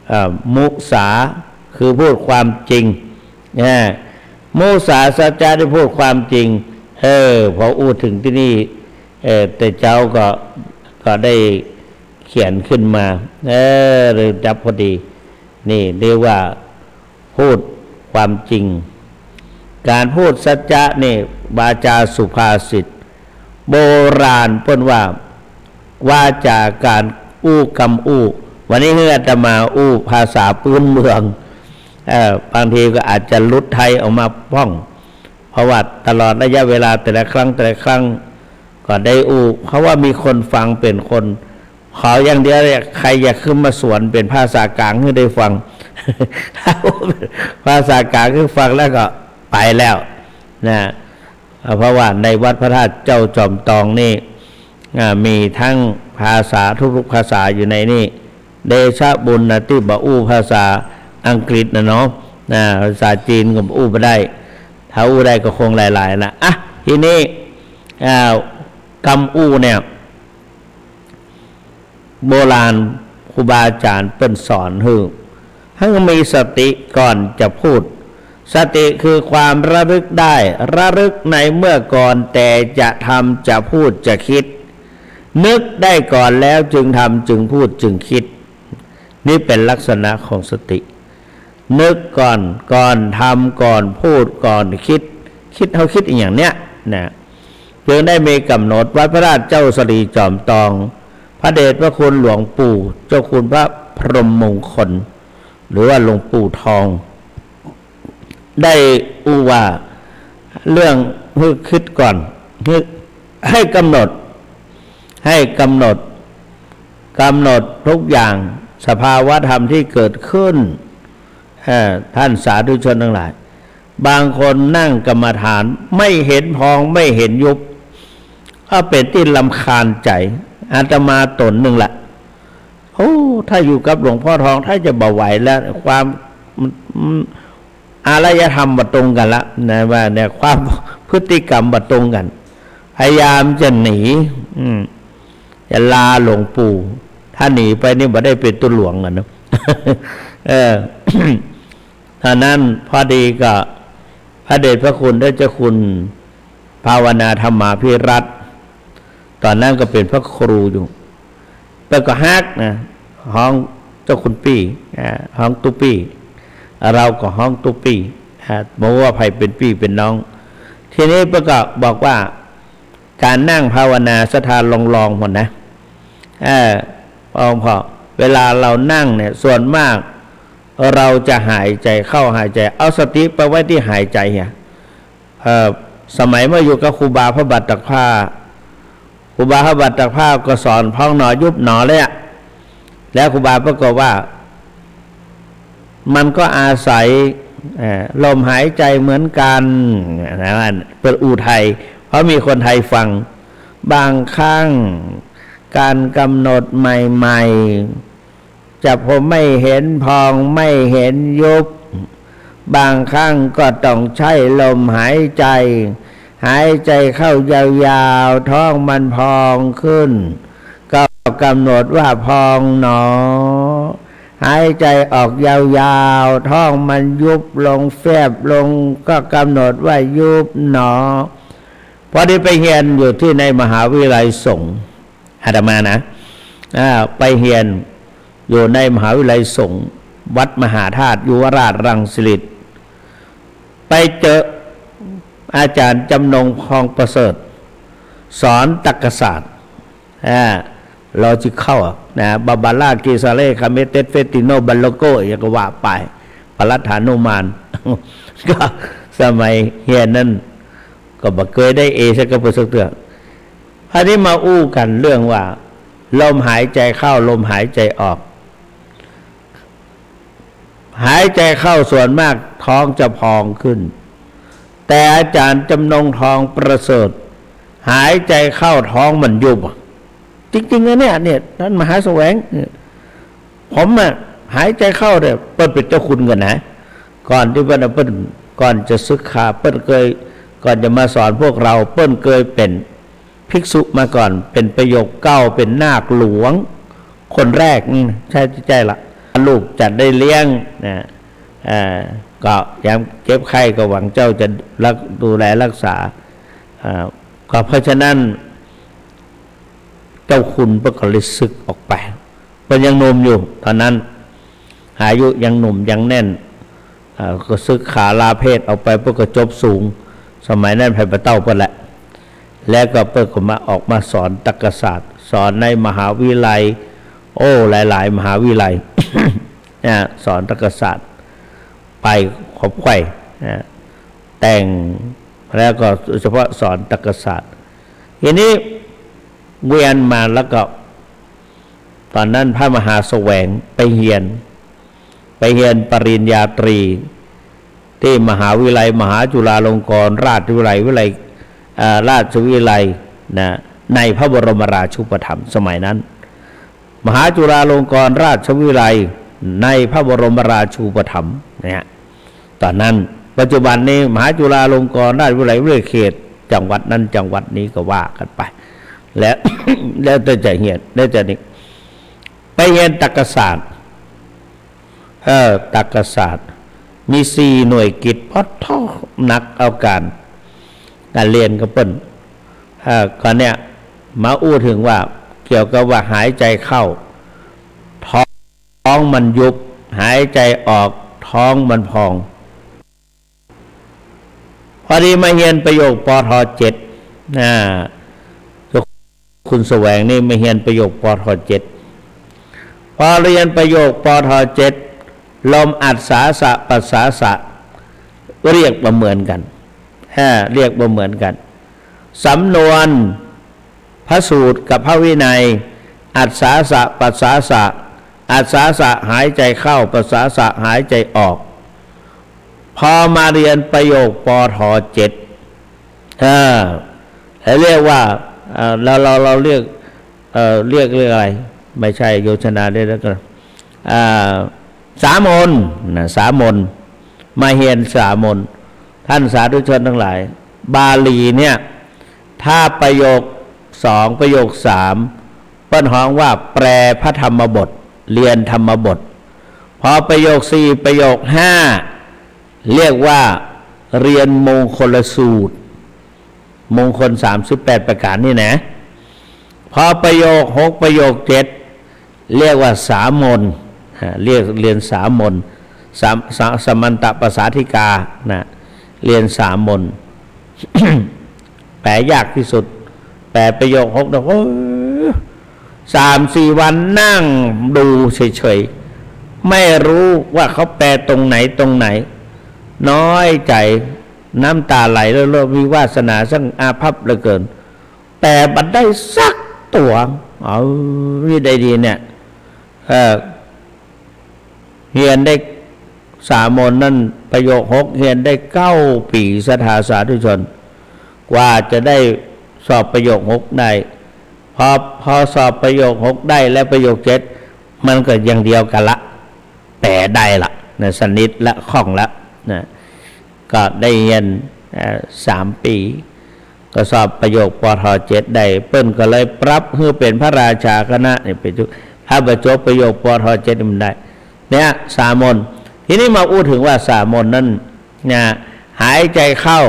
เอ่อ มุสา คือพูดความจริง อ่า มุสาสัจจะ ตี้พูดความจริง เออ พออู้เถิงตี้นี่ เออ แต่เจ๊าก็ ก็ได้เขียนขึ้นมา เออ ได้จับพอดี นี่เรียกว่า พูดความจริง ก๋านพูดสัจจะนี่ วาจาสุภาษิต โบราณเปิ้นว่า วาจาการอู้ กำอู้ วันนี้หื้ออาตมาอู้ภาษาปื๊นเมือง เอ่อ บางทีก็อาจจะหลุดไทยออกมาพ่อง เพราะว่าตลอดระยะเวลาแต่ละครั้งแต่ละครั้ง ก็ได้อู้ เพราะว่ามีคนฟังเป๋นคน ขออย่างเดียวเนี่ย ใผอยากขึ้นมาสวนเป๋นภาษากลางหื้อได้ฟัง ภาษากลางหื้อฟังแล้วก็ไปแล้วนะ เพราะว่าในวัดพระธาตุเจ้าจอมตองนี่ อ่า มีตึงภาษาทุกๆภาษาอยู่ในนี่ เดชะบุญนะตี้บ่อู้ภาษาอังกฤษนะเนาะ นะ ภาษาจีนก็อู้บ่ได้ ถ้าอู้ได้ก็คงหลายๆ นะ อ่ะ ทีนี้ อ่า กำอู้เนี่ย โบราณครูบาอาจ๋ารย์เปิ้นสอนหื้อ หื้อมีสติก่อนจะพูด สติคือความระลึกได้ ระลึกในเมื่อก่อน แต่จะทำ จะพูด จะคิด นึกได้ก่อนแล้วจึงทำ จึงพูด จึงคิด นี่เป๋นลักษณะของสติ นึกก่อน ก่อนทำ ก่อนพูด ก่อนคิด คิด เฮาคิดอย่างเนี้ยนะ จึงได้มีกำหนดวัดพระธาตุเจ้าสะหลีจอมตอง พระเดชพระคุณหลวงปู่ เจ้าคุณพระพรหมมงคล หรือว่าหลวงปู่ทอง ได้อู้ว่า เรื่องหื้อคิดก่อน หื้อ ให้กำหนด ให้กำหนด กำหนดทุกอย่าง สภาวะธรรมที่เกิดขึ้น เอ่อ ท่านสาธุชนทั้งหลาย บางคนนั่งกรรมฐานไม่เห็นพองไม่เห็นยุบ ก็เป๋นตี้รำคาญใจ๋ อาตมาต๋นนึ่งละ โอ้ ถ้าอยู่กับหลวงพ่อทอง ถ้าจะบ่ไหวแล้ว ความ มัน มัน อารยธรรมบ่ตรงกั๋นละ นะ ว่าเนี่ย ความ พฤติกรรมบ่ตรงกั๋น พยายามจะหนี อืม จะลาหลวงปู่ ถ้าหนีไปนี่บ่ได้เป๋นตุ๊หลวงกั๋นเนาะ เออ ต๋อนนั้นพอดีก็พระเดชพระคุณท่านเจ้าคุณภาวนาธรรมาภิรัตน์ ต๋อนนั้นก็เป๋นพระครูอยู่ เปิ้นก็ฮักนะ ฮ้องเจ้าคุณปี้ อ่า ฮ้องตุ๊ปี้ เฮาก็ฮ้องตุ๊ปี้ อ่า บ่ว่าใผเป๋นปี้เป๋นน้อง ทีนี้เปิ้นก็บอกว่า ก๋านนั่งภาวนาศรัทธาลองๆ หมดนะ เออ พอ พอเวลาเฮานั่งเนี่ย ส่วนมาก เฮาจะหายใจ๋เข้าหายใจ๋ เอาสติไปไว้ตี้หายใจ๋เหีย เอ่อ สมัยเมื่ออยู่กับครูบาพระบาทตากผ้า ครูบาพระบาทตากผ้าก็สอนพองหนอยุบหนอเลยอะ แล้วครูบาเปิ้นก็ว่า มันก็อาศัย เอ่อ ลมหายใจ๋เหมือนกั๋น นะ เปิ้นอู้ไทย เพราะมีคนไทยฟัง บางครั้งก๋านกำหนดใหม่ๆ จะพอไม่เห็นพองไม่เห็นยุบ บางครั้งก็ต้องใช้ลมหายใจ๋ หายใจ๋เข้ายาวๆ ท้องมันพองขึ้น ก็กำหนดว่าพองหนอ หายใจ๋ออกยาวๆ ท้องมันยุบลงแฟบลง ก็กำหนดว่ายุบหนอ พอดีไปเฮียนอยู่ตี้ในมหาวิทยาลัยสงฆ์ อาตมานะ อ่า ไปเฮียนอยู่ในมหาวิทยาลัยสงฆ์ วัดมหาธาตุยุวราชรังสิต ไปเจออาจ๋ารย์จำนง พองประเสริฐ สอนตรรกศาสตร์ อ่า logical อะนะ บาบาร่า เกซาเล คาเมเตส เฟติโน บาโลโก อย่างก็ว่าไป พระรัฐานุมาน ก็สมัยเฮียนนั้น ก็บ่เกยได้เอสักกะเปื้อสักเตื้อ พ อันนี้มาอู้กั๋นเรื่องว่า ลมหายใจ๋เข้า ลมหายใจ๋ออก หายใจ๋เข้าส่วนมากท้องจะพองขึ้น แต่อาจ๋ารย์จำนง ทองประเสริฐ หายใจ๋เข้าท้องมันยุบอะ จริงๆ นะเนี่ย เนี่ย ต้านมหาแสวง เนี่ย ผมอะ หายใจ๋เข้าเนี่ย เปิ้นเป๋นเจ้าคุณก่อนนะ ก่อนตี้เปิ้น เปิ้น ก่อนจะสึกขา เปิ้นเกย ก่อนจะมาสอนพวกเรา เปิ้นเกยเป๋นภิกษุมาก่อน เป๋นประโยคเก้า เป๋นนาคหลวง คนแรก อืม ใจ้ ใจ้ละ ลูกจะได้เลี้ยงนะ เอ่อ ก็ยามเจ็บไข้ก็หวังเจ้าจะรัก ดูแลรักษา อ่า ก็เพราะฉะนั้น เจ้าคุณเปิ้นก็เลยสึกออกไป เปิ้นยังหนุ่มอยู่ ต๋อนนั้น อายุยังหนุ่มยังแน่น อ่า ก็สึกขาลาเพศออกไป เปิ้นก็จบสูง สมัยนั้นไผบ่เต้าเปิ้นแหละ แล้วก็เปิ้นก็มา ออกมาสอนตรรกศาสตร์ สอนในมหาวิทยาลัย โอ้ หลายๆ มหาวิทยาลัย นะ สอนตรรกศาสตร์ ไปขบไขว่ นะ แต่ง แล้วก็โดยเฉพาะสอนตรรกศาสตร์ ทีนี้เวียนมาแล้วก็ ต๋อนนั้นพระมหาแสวงไปเฮียน ไปเฮียนปริญญาตรี ตี้มหาวิทยาลัยมหาจุฬาลงกรณราชวิทยาลัย วิทยาลัย เอ่อ ราชวิทยาลัย นะ ในพระบรมราชูปถัมภ์สมัยนั้น มหาจุฬาลงกรณราชวิทยาลัย ในพระบรมราชูปถัมภ์เนี่ย ต๋อนนั้น ปัจจุบันนี้มหาจุฬาลงกรณราชวิทยาลัย วิทยาเขต จังหวัดนั้นจังหวัดนี้ก็ว่ากั๋นไป แล้ว แล้วแต่จะเฮียน แล้วแต่นี่ ไปเฮียนตรรกศาสตร์ เออ ตรรกศาสตร์ มีสี่หน่วยกิต ปะโถ หนักเอาก๋าน ก๋านเฮียนของเปิ้น เอ่อ ก็เนี่ย มาอู้เถิงว่า เกี่ยวกับว่าหายใจ๋เข้า ท้องมันยุบ หายใจ๋ออก ท้องมันพอง พอดีมาเฮียนประโยค ปท เจ็ด นะ เจ้าคุณแสวงนี่มาเฮียนประโยค ปท เจ็ด พอเฮียนประโยค ปท เจ็ด ลมอัสสาสะ ปัสสาสะ เรียกบ่เหมือนกั๋น ฮะ เรียกบ่เหมือนกั๋น สำนวนพระสูตรกับพระวินัย อัสสาสะ ปัสสาสะ อัสสาสะหายใจ๋เข้า ปัสสาสะหายใจ๋ออก พอมาเฮียนประโยค ปท เจ็ด เออ เรียกว่า เอ่อ เรา เรา เราเรียก เอ่อ เรียก เรียกอะไร ไม่ใช่โยชนา เรียกแล้วก็ อ่า สามน นะ สามน มาเฮียนสามน ท่านสาธุชนทั้งหลาย บาลีเนี่ย ถ้าประโยคสอง ประโยคสาม เปิ้นฮ้องว่าแปลพระธรรมบท เฮียนธรรมบท พอประโยคสี่ ประโยคห้า เรียกว่าเฮียนมงคลสูตร มงคลสามสิบแปดประก๋านนี่นะ พอประโยคหก ประโยคเจ็ด เรียกว่าสามน อ่า เรียกเฮียนสามน สาม สา สมันตะปสาธิกา นะ เฮียนสามน แปลยากที่สุด แปลประโยคหกนะ โอ้ย สามสี่วันนั่งดูเฉยๆ ไม่รู้ว่าเขาแปลตรงไหนตรงไหน น้อยใจ๋ น้ำต๋าไหลแล้ว แล้ววิวาสนาช่างอาภัพเหลือเกิน แปลบ่ได้สักตั๋ว เอา นี่ได้ดีเนี่ย เออ เฮียนได้สามนนั้น ประโยคหก เฮียนได้เก้าปี๋ ศรัทธาสาธุชน กว่าจะได้สอบประโยคหกได้ พอ พอสอบประโยคหกได้แล้ว ประโยคเจ็ด มันก็อย่างเดียวกั๋นละ แปลได้ละนะ สนิทละ คล่องละนะ ก็ได้เฮียน เอ่อ สามปี๋ ก็สอบประโยค ปท เจ็ด ได้ เปิ้นก็เลยปรับหื้อเป๋นพระราชาคณะนี่ ไปจุ ถ้าบ่จบประโยค ปท เจ็ด นี่มันได้ เนี่ย สามน ทีนี้มาอู้เถิงว่าสามนนั้นนะ หายใจ๋เข้า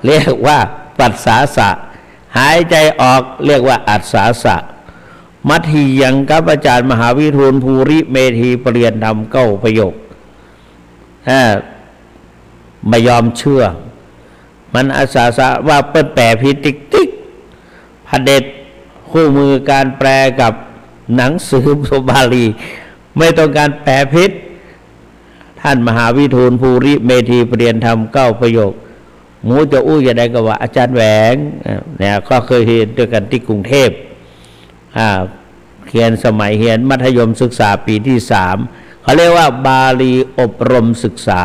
เรียกว่าปัสสาสะ หายใจ๋ออกเรียกว่าอัสสาสะ มาเถียงกับอาจ๋ารย์มหาวิทูลภูริเมธี ไปเฮียนธรรมเก้าประโยค อ่า บ่ยอมเชื่อ มันอัสสาสะว่าเปิ้นแปลผิดติ๊กๆ เผด็จคู่มือก๋านแปลกับหนังสือบาลี ไม่ต้องก๋านแปลผิด ท่านมหาวิทูลภูริเมธี ไปเฮียนธรรมเก้าประโยค หมู่จะอู้จะใดก็ว่าอาจ๋ารย์แหวง เอ่อ เนี่ย ก็เกยเฮียนตวยกั๋นตี้กรุงเทพฯ อ่า เฮียนสมัยเฮียนมัธยมศึกษาปี๋ตี้สาม เขาเรียกว่าบาลีอบรมศึกษา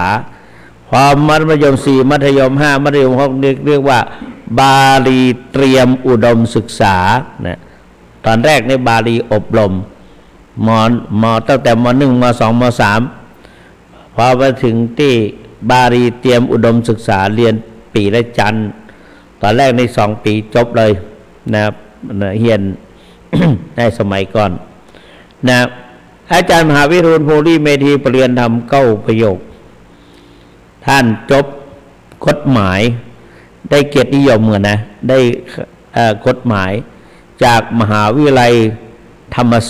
พอมัธยมสี่ มัธยมห้า มัธยมหก เรียก เรียกว่าบาลีเตรียมอุดมศึกษานะ ต๋อนแรกนี่บาลีอบรม ม. ม. ตั้งแต่ ม.หนึ่ง ม.สอง ม.สาม พอไปเถิงตี้บาลีเตรียมอุดมศึกษา เฮียนปี๋ละจั๊น ต๋อนแรกนี่สองปี๋จบเลยนะ นะ เฮียน ในสมัยก่อนนะ อาจ๋ารย์มหาวิทูล ภูริเมธี ปริญญาธรรมเก้าประโยค ต้านจบกฎหมาย ได้เกียรตินิยมกั๋นนะ ได้ เอ่อ กฎหมายจากมหาวิทยาลัยธรรมส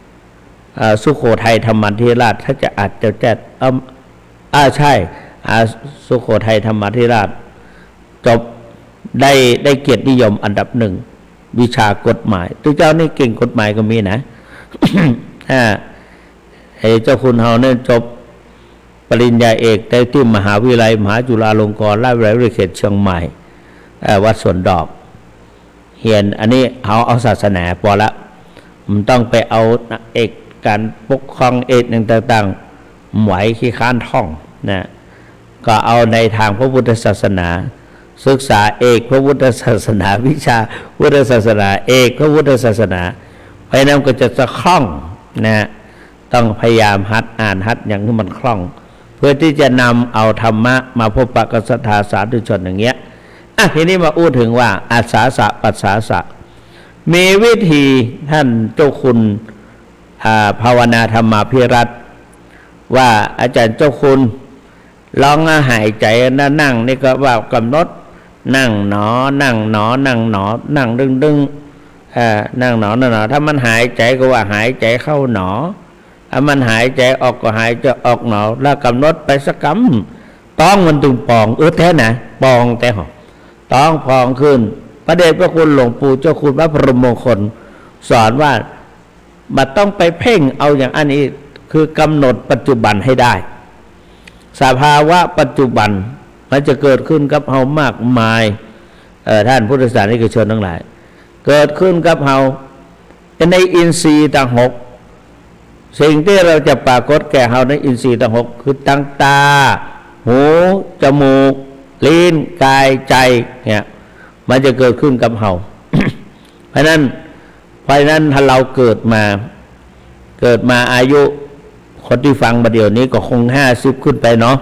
- เอ่อ สุโขทัยธรรมาธิราช ถ้าจะอาจจะแจ้ง เอิ่ม อ่า ใช่ อ่า สุโขทัยธรรมาธิราช จบ ได้ ได้เกียรตินิยมอันดับหนึ่ง วิชากฎหมาย ตุ๊เจ้านี่เก่งกฎหมายก็มีนะ อ่า ไอ้เจ้าคุณเฮาเนี่ยจบปริญญาเอกได้ตี้มหาวิทยาลัยมหาจุฬาลงกรณราชวิทยาลัยเขตเชียงใหม่ เอ่อ วัดสวนดอก เฮียน อันนี้เฮาเอาศาสนาปอละ บ่ต้องไปเอาเอกการปกครอง เอกอย่างต่างๆ บ่ไหว ขี้คร้านท่องนะ ก็เอาในตางพระพุทธศาสนา ศึกษาเอกพระพุทธศาสนา วิชาพุทธศาสนา เอกพระพุทธศาสนา เพราะฉะนั้นก็จะ จะคล่องนะ ต้องพยายามหัดอ่านหัดหยังหื้อมันคล่อง เพื่อตี้จะนำเอาธรรมะมาพบปะกับศรัทธาสาธุชนอย่างเงี้ย อ่ะ ทีนี้มาอู้เถิงว่า อัสสาสะ ปัสสาสะ มีวิธีต้านเจ้าคุณ อ่า ภาวนาธรรมาภิรัตน์ ว่าอาจ๋ารย์เจ้าคุณ ลองหายใจ๋นะ นั่งนี่ก็ว่ากำหนด นั่งหนอ นั่งหนอ นั่งหนอ นั่งดึงๆ เอ่อ นั่งหนอ นั่งหนอ ถ้ามันหายใจ๋ก็ว่าหายใจ๋เข้าหนอ ถ้ามันหายใจ๋ออกก็หายใจ๋ออกหนอ แล้วกำหนดไปสักกำ ต๊องมันตึงปอง เออ แต๊นะ ปองแต๊หอ ต๊องปองขึ้น พระเดชพระคุณหลวงปู่เจ้าคุณพระพรหมมงคล สอนว่า บ่ต้องไปเพ่งเอาอย่างอั้นอีก คือกำหนดปัจจุบันให้ได้ สภาวะปัจจุบันมันจะเกิดขึ้นกับเฮามากมาย เอ่อ ต้านพุทธศาสนิกชนตังหลาย เกิดขึ้นกับเฮาในอินทรีย์ตังหก สิ่งตี้เฮาจะปรากฏแก่เฮาในอินทรีย์ตังหก คือตังต๋า หู จมูก ลิ้น ก๋าย ใจ๋ เนี่ย มันจะเกิดขึ้นกับเฮา เพราะฉะนั้น เพราะฉะนั้นถ้าเฮาเกิดมา เกิดมาอายุ คนตี้ฟังบ่าเดี่ยวนี้ก็คงห้าสิบขึ้นไปเนาะ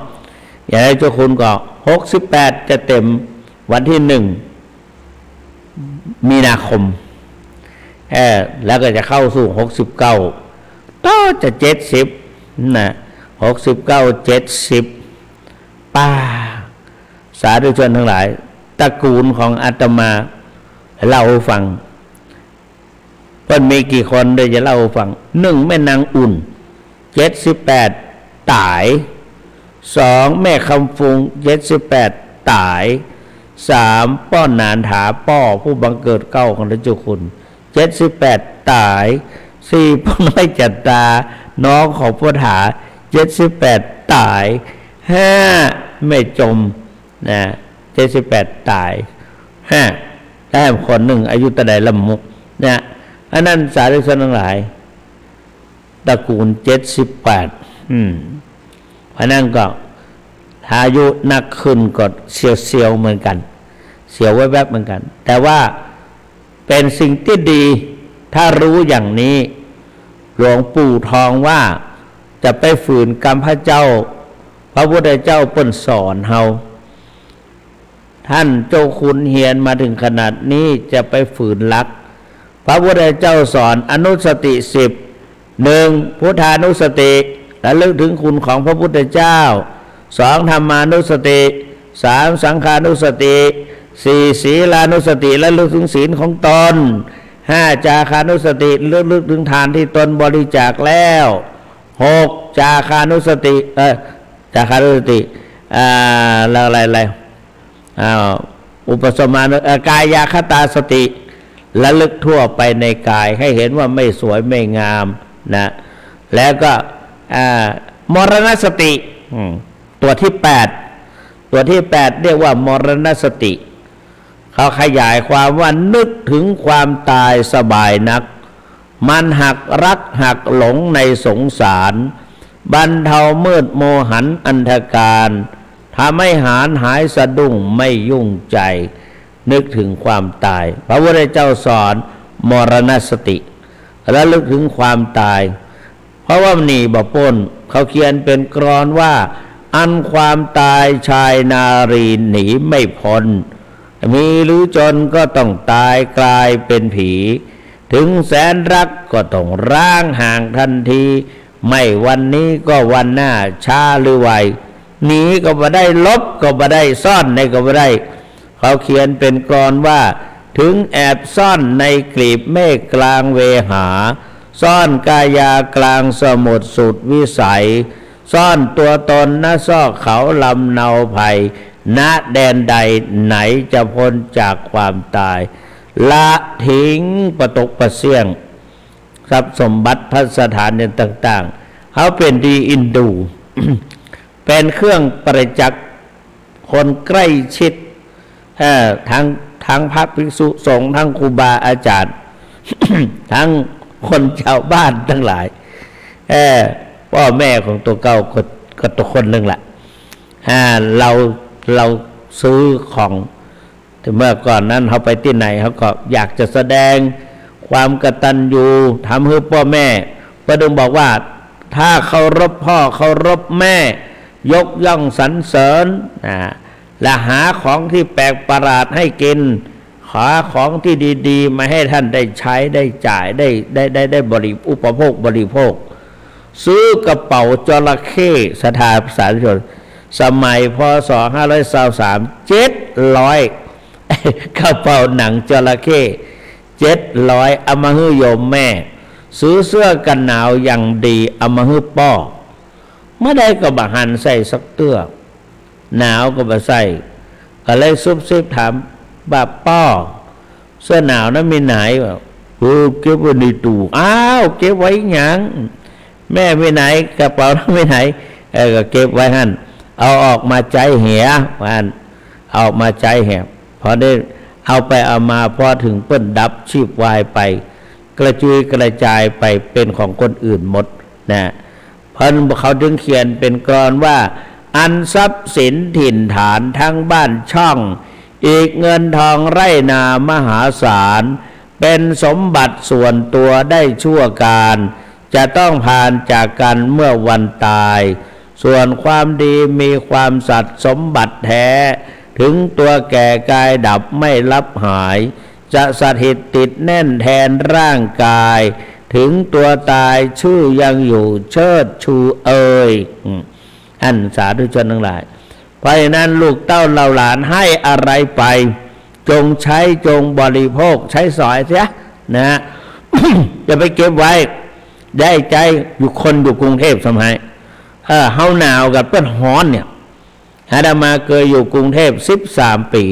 อย่างน้อยเจ้าคุณก็หกสิบแปดจะเต๋มวันตี้หนึ่ง มีนาคม เออ แล้วก็จะเข้าสู่หกสิบเก้า ต่อจะเจ็ดสิบนะ หกสิบเก้า เจ็ดสิบ ป้า สาธุชนตังหลาย ตระกูลของอาตมาเล่าหื้อฟัง เปิ้นมีกี่คน เดี๋ยวจะเล่าหื้อฟัง หนึ่ง แม่นางอุ่น เจ็ดสิบแปด ต๋าย สอง แม่คำฟูง เจ็ดสิบแปด ต๋าย สาม ป้อหนานถา ป้อผู้บังเกิดเกล้าของต้านเจ้าคุณ เจ็ดสิบแปด ต๋าย สี่ ป้อน้อยจั๋นตา น้องของป้อถา เจ็ดสิบแปด ต๋าย ห้า แม่จม นะ เจ็ดสิบแปด ต๋าย ห้า แถมคนนึ่งอายุเต้าใดละหมู่ นะ อันนั้นสาธุชนตังหลาย ตระกูลเจ็ดสิบแปด อืม อันนั้นก็ อายุนักขึ้นก็เสียวๆ เหมือนกั๋น เสียวแวบๆ เหมือนกั๋น แต่ว่าเป๋นสิ่งตี้ดี ถ้าฮู้อย่างนี้ หลวงปู่ทองว่า จะไปฝืนกำพระเจ้า พระพุทธเจ้าเปิ้นสอนเฮา ต้านเจ้าคุณเฮียนมาเถิงขนาดนี้จะไปฝืนหลัก พระพุทธเจ้าสอนอนุสติสิบ หนึ่ง พุทธานุสติ ระลึกถึงคุณของพระพุทธเจ้า สอง ธัมมานุสติ สาม สังฆานุสติ สี่ ศีลานุสติ ระลึกถึงศีลของตน ห้า จาคานุสติ ระลึกถึงทานที่ตนบริจาคแล้ว หก จาคานุสติ เอ่อ จาคานุสติ อ่า แล้วอะไร อะไร อ่า อุปสมานุ เอ่อ กายาคตาสติ ระลึกทั่วไปในกาย ให้เห็นว่าไม่สวยไม่งามนะ แล้วก็ อ่า มรณสติ อืม ตัวที่แปด ตัวที่แปดเรียกว่ามรณสติ เขาขยายความว่านึกถึงความตายสบายนัก มันหักรักหักหลงในสงสาร บรรเทามืดโมหันอันธการ ทำให้หาญหายสะดุ้งไม่ยุ่งใจ นึกถึงความตาย พระพุทธเจ้าสอนมรณสติ ระลึกถึงความตาย เพราะว่าหนีบ่ป๊น เขาเขียนเป๋นกลอนว่า อันความตายชายนารีหนีไม่พ้น มีหรือจนก็ต้องตายกลายเป็นผี ถึงแสนรักก็ต้องร้างห่างทันที ไม่วันนี้ก็วันหน้าช้าหรือไว หนีก็บ่ได้ หลบก็บ่ได้ ซ่อนในก็บ่ได้ เขาเขียนเป๋นกลอนว่า ถึงแอบซ่อนในกลีบเมฆกลางเวหา ซ่อนกายากลางสมุทรสุดวิสัย ซ่อนตัวตน ณ ซอกเขาลำเนาภัย ณ แดนใดไหนจะพ้นจากความตาย ละทิ้งปะตกปะเสี้ยง ทรัพย์สมบัติภัสถานเนี่ยต่างๆ เขาเป๋นตี้เอ็นดู เป๋นเครื่องประจักษ์ คนใกล้ชิด เอ่อ ทั้ง ทั้งพระภิกษุสงฆ์ ทั้งครูบาอาจารย์ ทั้งคนชาวบ้านตังหลาย เอ่อ ป้อแม่ของตั๋วเก่าก็ ก็ตั๋วคนนึ่งละ อ่า เฮา เฮาซื้อของ แต่เมื่อก่อนนั้นเฮาไปตี้ไหน เฮาก็อยากจะแสดงความกตัญญู ทำหื้อป้อแม่ เปิ้นจึงบอกว่า ถ้าเคารพพ่อเคารพแม่ ยกย่องสรรเสริญ อ่า และหาของที่แปลกประหลาดให้กิน หาของที่ดีๆ มาให้ท่านได้ใช้ได้จ่าย ได้ ได้ ได้ ได้บริ อุปโภคบริโภค ซื้อกระเป๋าจระเข้ ศรัทธาสาธุชน สมัย พ.ศ. ห้าร้อยซาวสาม เจ็ดร้อย กระเป๋าหนังจระเข้ เจ็ดร้อย เอามาหื้อโยมแม่ ซื้อเสื้อกันหนาวอย่างดี เอามาหื้อป้อ เมื่อใดก็บ่หันใส่สักเตื้อ หนาวก็บ่ใส่ ก็เลยซุบซิบถามว่า ป้อ เสื้อหนาวนั้นมีไหน ว่า เออ เก็บไว้ในตู้ อ้าว เก็บไว้หยัง แม่มีไหน กระเป๋านั้นมีไหน เออ ก็เก็บไว้หั้น เอาออกมาใจ๊เหีย ว่าหั้น เอาออกมาใจ๊เหีย พอได้เอาไปเอามา พอเถิงเปิ้นดับชีพวายไป กระจุยกระจายไปเป๋นของคนอื่นหมดนะ เปิ้น เขาจึงเขียนเป๋นกลอนว่า อันทรัพย์สินถิ่นฐานทั้งบ้านช่อง อีกเงินทองไร่นามหาศาล เป็นสมบัติส่วนตัวได้ชั่วกาล จะต้องพรานจากกันเมื่อวันตาย ส่วนความดีมีความสัตย์สมบัติแท้ ถึงตัวแก่กายดับไม่ลับหาย จะสถิตติดแน่นแทนร่างกาย ถึงตัวตายชื่อยังอยู่เชิดชูเอ่ย อืม อันสาธุชนตังหลาย เพราะฉะนั้นลูกเต้าเหล่าหลานให้อะไรไป จงใช้จงบริโภค ใช้สอยเสียนะ อย่าไปเก็บไว้ ได้ใจ๊อยู่ คนอยู่กรุงเทพฯ สมัย เออ เฮาหนาวกับเปิ้นฮ้อนเนี่ย อาตมาเกยอยู่กรุงเทพฯ สิบสามปี๋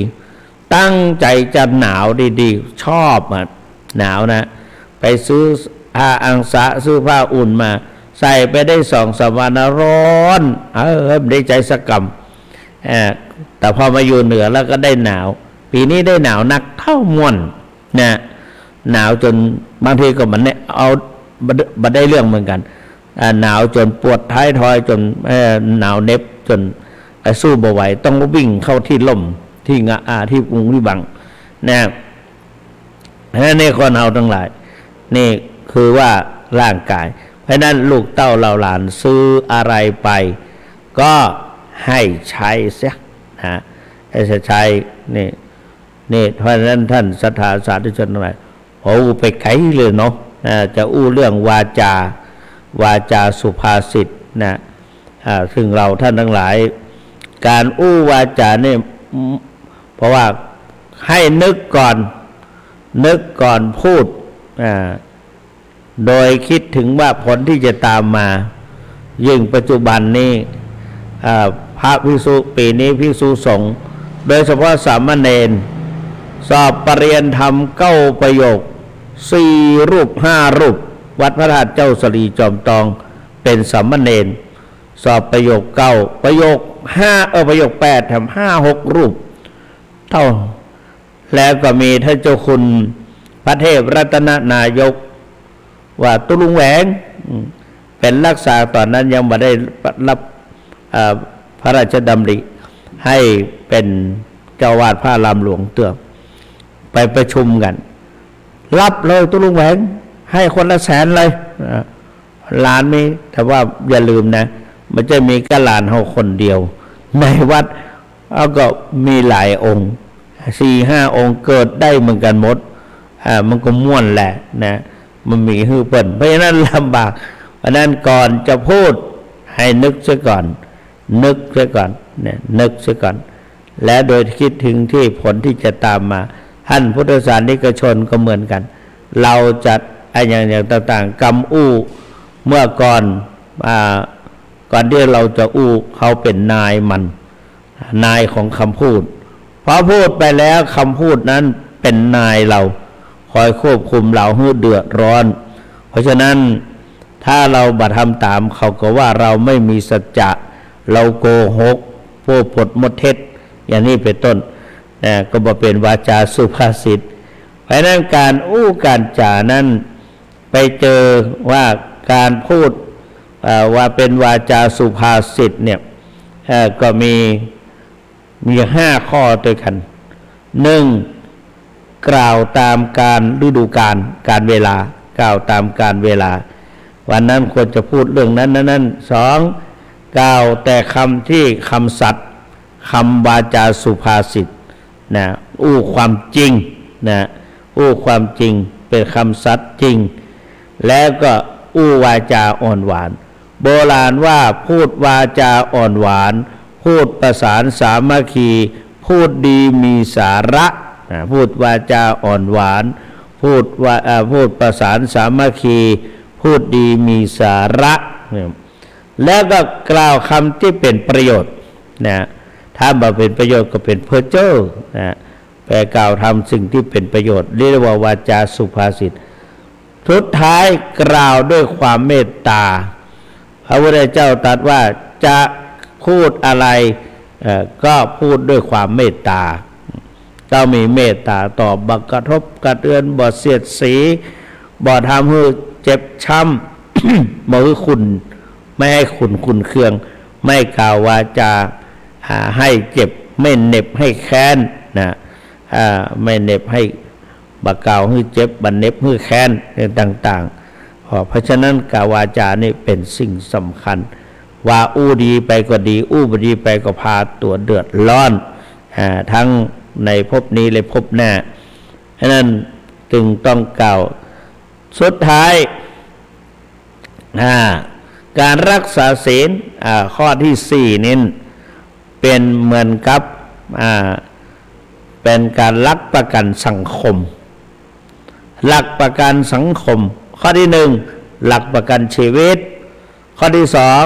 ตั้งใจ๋จะหนาวดีๆ ชอบอะ หนาวนะ ไปซื้อผ้าอังสะ ซื้อผ้าอุ่นมา ใส่ไปได้สองสามวันนะ ฮ้อน เออ บ่ได้ใจ๋สักกำ เออ แต่พอมาอยู่เหนือแล้วก็ได้หนาว ปี๋นี้ได้หนาวนัก เต้าม่วน นะ หนาวจ๋นบางทีก็บ่ได้ เอา บ่ได้ บ่ได้เรื่องเหมือนกั๋น อ่า หนาวจ๋นปวดท้ายทอย จ๋น เอ่อ หนาวเหน็บจ๋น เอ่อ สู้บ่ไหว ต้องวิ่งเข้าตี้ร่ม ตี้งะ อ่า ตี้มุงตี้บัง นะ อันนี้คนเฮาตังหลาย นี่คือว่าร่างกาย เพราะฉะนั้นลูกเต้าเหล่าหลานซื้ออะไรไป ก็ให้ใช้เสียนะ ให้ใช้ นี่ นี่ เพราะฉะนั้นท่านศรัทธาสาธุชนตังหลาย โอ้ ไปไก๋เลยเนาะ นะ จะอู้เรื่องวาจา วาจาสุภาษิตนะ อ่า ซึ่งเราท่านตังหลาย ก๋านอู้วาจานี่ อืม เพราะว่าให้นึกก่อน นึกก่อนพูด อ่า โดยกึ๊ดเถิงว่าผลตี้จะต๋ามมา ยิ่งปัจจุบันนี้ อ่า พระภิกษุ ปี๋นี้ภิกษุสงฆ์ โดยเฉพาะสามเณร สอบปริญญาธรรมเก้าประโยค สี่รูปห้ารูป วัดพระธาตุเจ้าสะหลีจอมตอง เป๋นสามเณร สอบประโยคเก้าประโยค ห้า เออ ประโยคแปดแถมห้าหกรูป เต้า แล้วก็มีต้านเจ้าคุณพระเทพรัตนนายก ว่าตุ๊ลุงแหวง อืม เป๋นรักษา ต๋อนนั้นยังบ่ได้รับ เอ่อ พระราชดำริหื้อเป๋นเจ้าอาวาสพระอารามหลวงเตื้อ ไปประชุมกั๋น ฮับเลยตุ๊ลุงแหวง หื้อคนละแสนเลย อ่า หลานมี แต่ว่าอย่าลืมนะ บ่ใจ้มีก้าหลานเฮาคนเดียว ในวัด เอ้า ก็มีหลายองค์ สี่ห้าองค์เกิดได้เหมือนกั๋นหมด อ่า มันก็ม่วนแหละนะ มันมีหื้อเปิ้น เพราะฉะนั้นลำบาก เพราะฉะนั้นก่อนจะพูดหื้อนึกเสียก่อน นึกเสียก่อนเนี่ย นึกเสียก่อน และโดยคิดถึงตี้ผลตี้จะต๋ามมา ต้านพุทธศาสนิกชนก็เหมือนกั๋น เฮาจะอะหยังอย่างต่างๆ กำอู้ เมื่อก่อน อ่า ก่อนตี้เฮาจะอู้ เฮาเป๋นนายมัน นายของกำพูด พอพูดไปแล้วกำพูดนั้นเป๋นนายเฮา คอยควบคุมเฮาหื้อเดือดร้อน เพราะฉะนั้นถ้าเฮาบ่ทำต๋าม เขาก็ว่าเฮาไม่มีสัจจะ เฮาโกหก พูดปดมดเท็จ อย่างนี้เป๋นต้น นะ ก็บ่เป๋นวาจาสุภาษิต เพราะฉะนั้นก๋านอู้ก๋านจ๋านั้น ไปเจอว่าก๋านพูด เอ่อ ว่าเป๋นวาจาสุภาษิตเนี่ย เอ่อ ก็มี มีห้าข้อตวยกั๋น หนึ่ง กล่าวต๋ามกาลฤดูกาล กาลเวลา กล่าวต๋ามกาลเวลา วันนั้นควรจะพูดเรื่องนั้นนั้นนั้น สอง กล่าวแต่กำตี้กำสัตย์ กำวาจาสุภาษิต นะ อู้ความจริง นะ อู้ความจริง เป๋นกำสัตย์จริง แล้วก็อู้วาจาอ่อนหวาน โบราณว่าพูดวาจาอ่อนหวาน พูดประสานสามัคคี พูดดีมีสาระ นะ พูดวาจาอ่อนหวาน พูดว่า เอ่อ พูดประสานสามัคคี พูดดีมีสาระ เนี่ย แล้วก็กล่าวกำตี้เป๋นประโยชน์ นะ ถ้าบ่เป๋นประโยชน์ก็เป๋นเพ้อเจ้อ นะ ไปกล่าวกำสิ่งตี้เป๋นประโยชน์ เรียกว่าวาจาสุภาษิต สุดท้ายกล่าวด้วยความเมตต๋า พระพุทธเจ้าตรัสว่าจะพูดอะไร เอ่อ ก็พูดด้วยความเมตต๋า ต้องมีเมตต๋าตอบ บ่กระทบกระเทือน บ่เสียดสี บ่ทำหื้อเจ็บช้ำ บ่หื้อขุ่น ไม่หื้อขุ่น ขุ่นเคือง ไม่กล่าววาจา อ่า หื้อเจ็บ ไม่เหน็บหื้อแค้น นะ อ่า ไม่เหน็บหื้อ บ่กล่าวหื้อเจ็บ บ่เหน็บหื้อแค้น เรื่องต่างๆ เพราะ เพราะฉะนั้นก๋านวาจานี่เป๋นสิ่งสำคัญ ว่าอู้ดีไปก็ดี อู้บ่ดีไปก็พาตั๋วเดือดร้อน อ่า ทั้งในภพนี้และภพหน้า ฉะนั้นจึงต้องกล่าว สุดท้าย อ่า ก๋านรักษาศีล อ่า ข้อตี้สี่นี้เป๋นเหมือนกับ อ่า เป๋นก๋านหลักประกั๋นสังคม หลักประกั๋นสังคม ข้อตี้หนึ่ง หลักประกั๋นชีวิต ข้อตี้สอง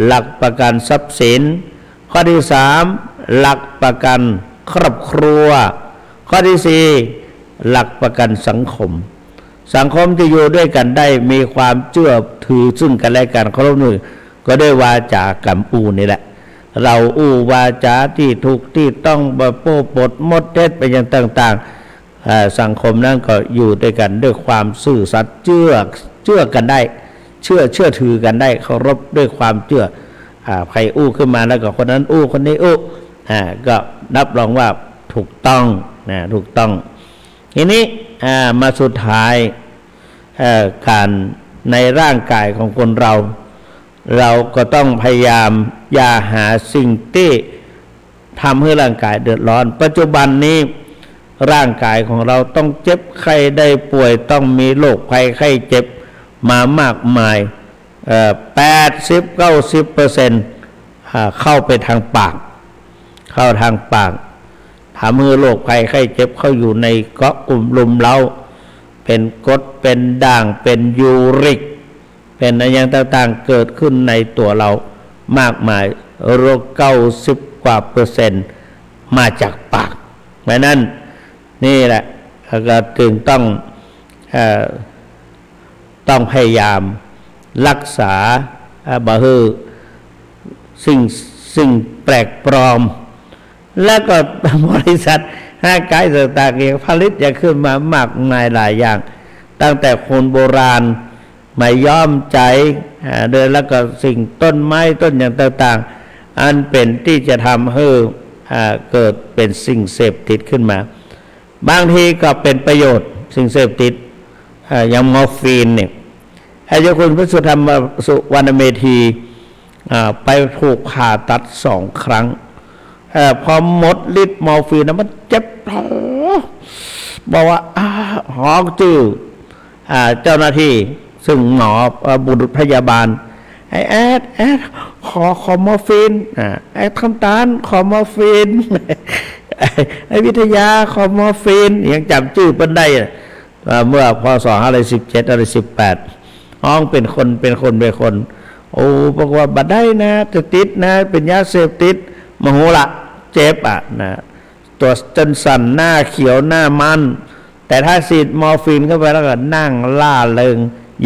หลักประกั๋นทรัพย์สิน ข้อตี้สาม หลักประกั๋นครอบครัว ข้อตี้สี่ หลักประกั๋นสังคม สังคมจะอยู่ด้วยกั๋นได้ มีความเจื้อถือซึ่งกั๋นและกั๋น เคารพนับถือ ก็ด้วยวาจากำอู้นี่แหละ เฮาอู้วาจาตี้ถูกตี้ต้อง บ่โป๊ปดมดเท็จไปอย่างต่างๆ อ่า สังคมนั้นก็อยู่ด้วยกั๋นด้วยความซื่อสัตย์ เจื้อ เจื้อกั๋นได้ เชื่อ เชื่อถือกั๋นได้ เคารพด้วยความเจื้อ อ่า ใผอู้ขึ้นมาแล้วก็คนนั้นอู้ คนนี้อู้ อ่า ก็รับรองว่าถูกต้องนะ ถูกต้อง ทีนี้ อ่า มาสุดท้าย เอ่อ ก๋านในร่างก๋ายของคนเฮา เฮาก็ต้องพยายามอย่าหาสิ่งตี้ทำหื้อร่างก๋ายเดือดร้อน ปัจจุบันนี้ร่างก๋ายของเฮาต้องเจ็บไข้ได้ป่วย ต้องมีโรคภัยไข้เจ็บมามากมาย เอ่อ แปดสิบ เก้าสิบเปอร์เซ็นต์ อ่า เข้าไปตางปาก เข้าตางปาก ทำหื้อโรคภัยไข้เจ็บเข้าอยู่ในเกาะกลุ่มรุมเร้า เป๋นกรด เป๋นด่าง เป๋นยูริก เป๋นอะหยังต่างๆ เกิดขึ้นในตั๋วเฮามากมาย โรคเก้าสิบกว่าเปอร์เซ็นต์มาจากปาก เพราะฉะนั้นนี่แหละ เฮาก็จึงต้อง เอ่อ ต้องพยายามรักษา เอ่อ บ่หื้อสิ่ง สิ่งแปลกปลอม และก็บริษัทฮักไกต่างๆ เองผลิตอย่างขึ้นมามากมายหลายอย่าง ตั้งแต่คนโบราณมาย้อมใจ๋ อ่า โดย แล้วก็สิ่งต้นไม้ต้นอย่างต่างๆ อันเป๋นตี้จะทำหื้อ อ่า เกิดเป๋นสิ่งเสพติดขึ้นมา บางทีก็เป๋นประโยชน์ สิ่งเสพติด อ่า อย่างมอร์ฟีนเนี่ย ไอ้เจ้าคุณพระสุธรรม สุวรรณเมธี อ่า ไปถูกผ่าตัดสองครั้ง เอ่อ พอหมดฤทธิ์มอร์ฟีนแล้วมันเจ็บท้อง บอกว่า อ้า ฮ้องจื้อ อ่า เจ้าหน้าที่ ซึ่งหมอ เอ่อ บุรุษพยาบาล ไอ้แอด แอด ขอ ขอมอร์ฟีน อ่า ไอ้คำตาน ขอมอร์ฟีน ไอ้วิทยา ขอมอร์ฟีน ยังจ๋ำจื้อเปิ้นได้อะ อ่า เมื่อ พ.ศ. ห้าร้อยสิบเจ็ด ห้าร้อยสิบแปด ฮ้องเป๋นคน เป๋นคน เป๋นคน โอ้ บอกว่าบ่ได้นะ จะติดนะ เป๋นยาเสพติด บ่ฮู้ละ เจ็บอะนะ ตั๋วจนสั่น หน้าเขียว หน้ามัน แต่ถ้าฉีดมอร์ฟีนเข้าไปแล้วก็นั่งร่าเริง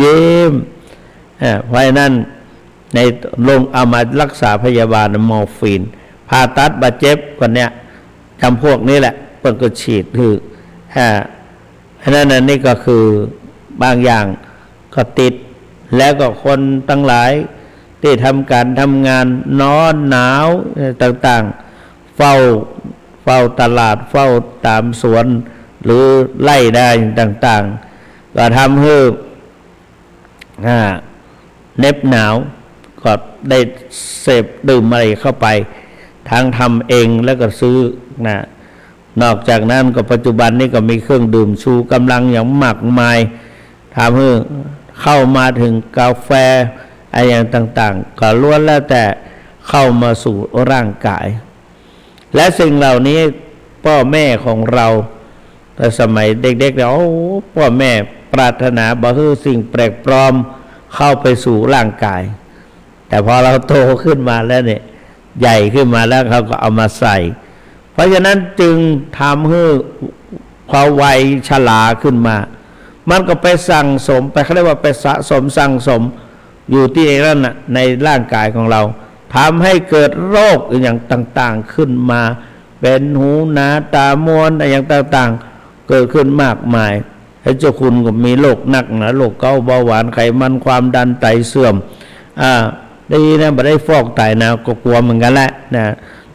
ยิ้ม อ่า เพราะฉะนั้นในโรง เอามารักษาพยาบาลมอร์ฟีน ผ่าตัดบาดเจ็บคนเนี้ย จ๋ำพวกนี้แหละ เปิ้นก็ฉีดหื้อ อ่า อันนั้นน่ะ นี่ก็คือบางอย่างก็ติด แล้วก็คนตังหลายตี้ทำก๋านทำงาน ร้อนหนาว เอ่อ ต่างๆ เฝ้า เฝ้าตลาด เฝ้าต๋ามสวน หรือไฮ่นาต่างๆ ก็ทำหื้อ อ่า เหน็บหนาว ก็ได้เสพดื่มอะไรเข้าไป ทั้งทำเองแล้วก็ซื้อนะ นอกจากนั้นก็ปัจจุบันนี้ก็มีเครื่องดื่มชูกำลังอย่างมากมาย ทำหื้อเข้ามาถึงกาแฟ อะไรอย่างต่างๆ ก็ล้วนแล้วแต่เข้ามาสู่ร่างกาย และสิ่งเหล่านี้ป้อแม่ของเรา แต่สมัยเด็กๆ เนี่ย โอ้ ป้อแม่ปรารถนาบ่หื้อสิ่งแปลกปลอมเข้าไปสู่ร่างกาย แต่พอเราโตขึ้นมาแล้วเนี่ย ใหญ่ขึ้นมาแล้วเขาก็เอามาใส่ เพราะฉะนั้นจึงทำหื้อพอวัยชราขึ้นมา มันก็ไปสั่งสม ไป เขาเรียกว่าไปสะสมสั่งสมอยู่ตี้นั่นน่ะ ในร่างกายของเรา ทำให้เกิดโรคอย่างต่างๆ ขึ้นมา เป๋นหูหนาตามัวอย่างต่างๆ เกิดขึ้นมากมาย ไอ้เจ้าคุณก็มีโรคนักนะ โรคเกาต์ เบาหวาน ไขมัน ความดัน ไตเสื่อม อ่า ดีนะ บ่ได้ฟอกไตนะ ก็กั๋วเหมือนกั๋นแหละนะ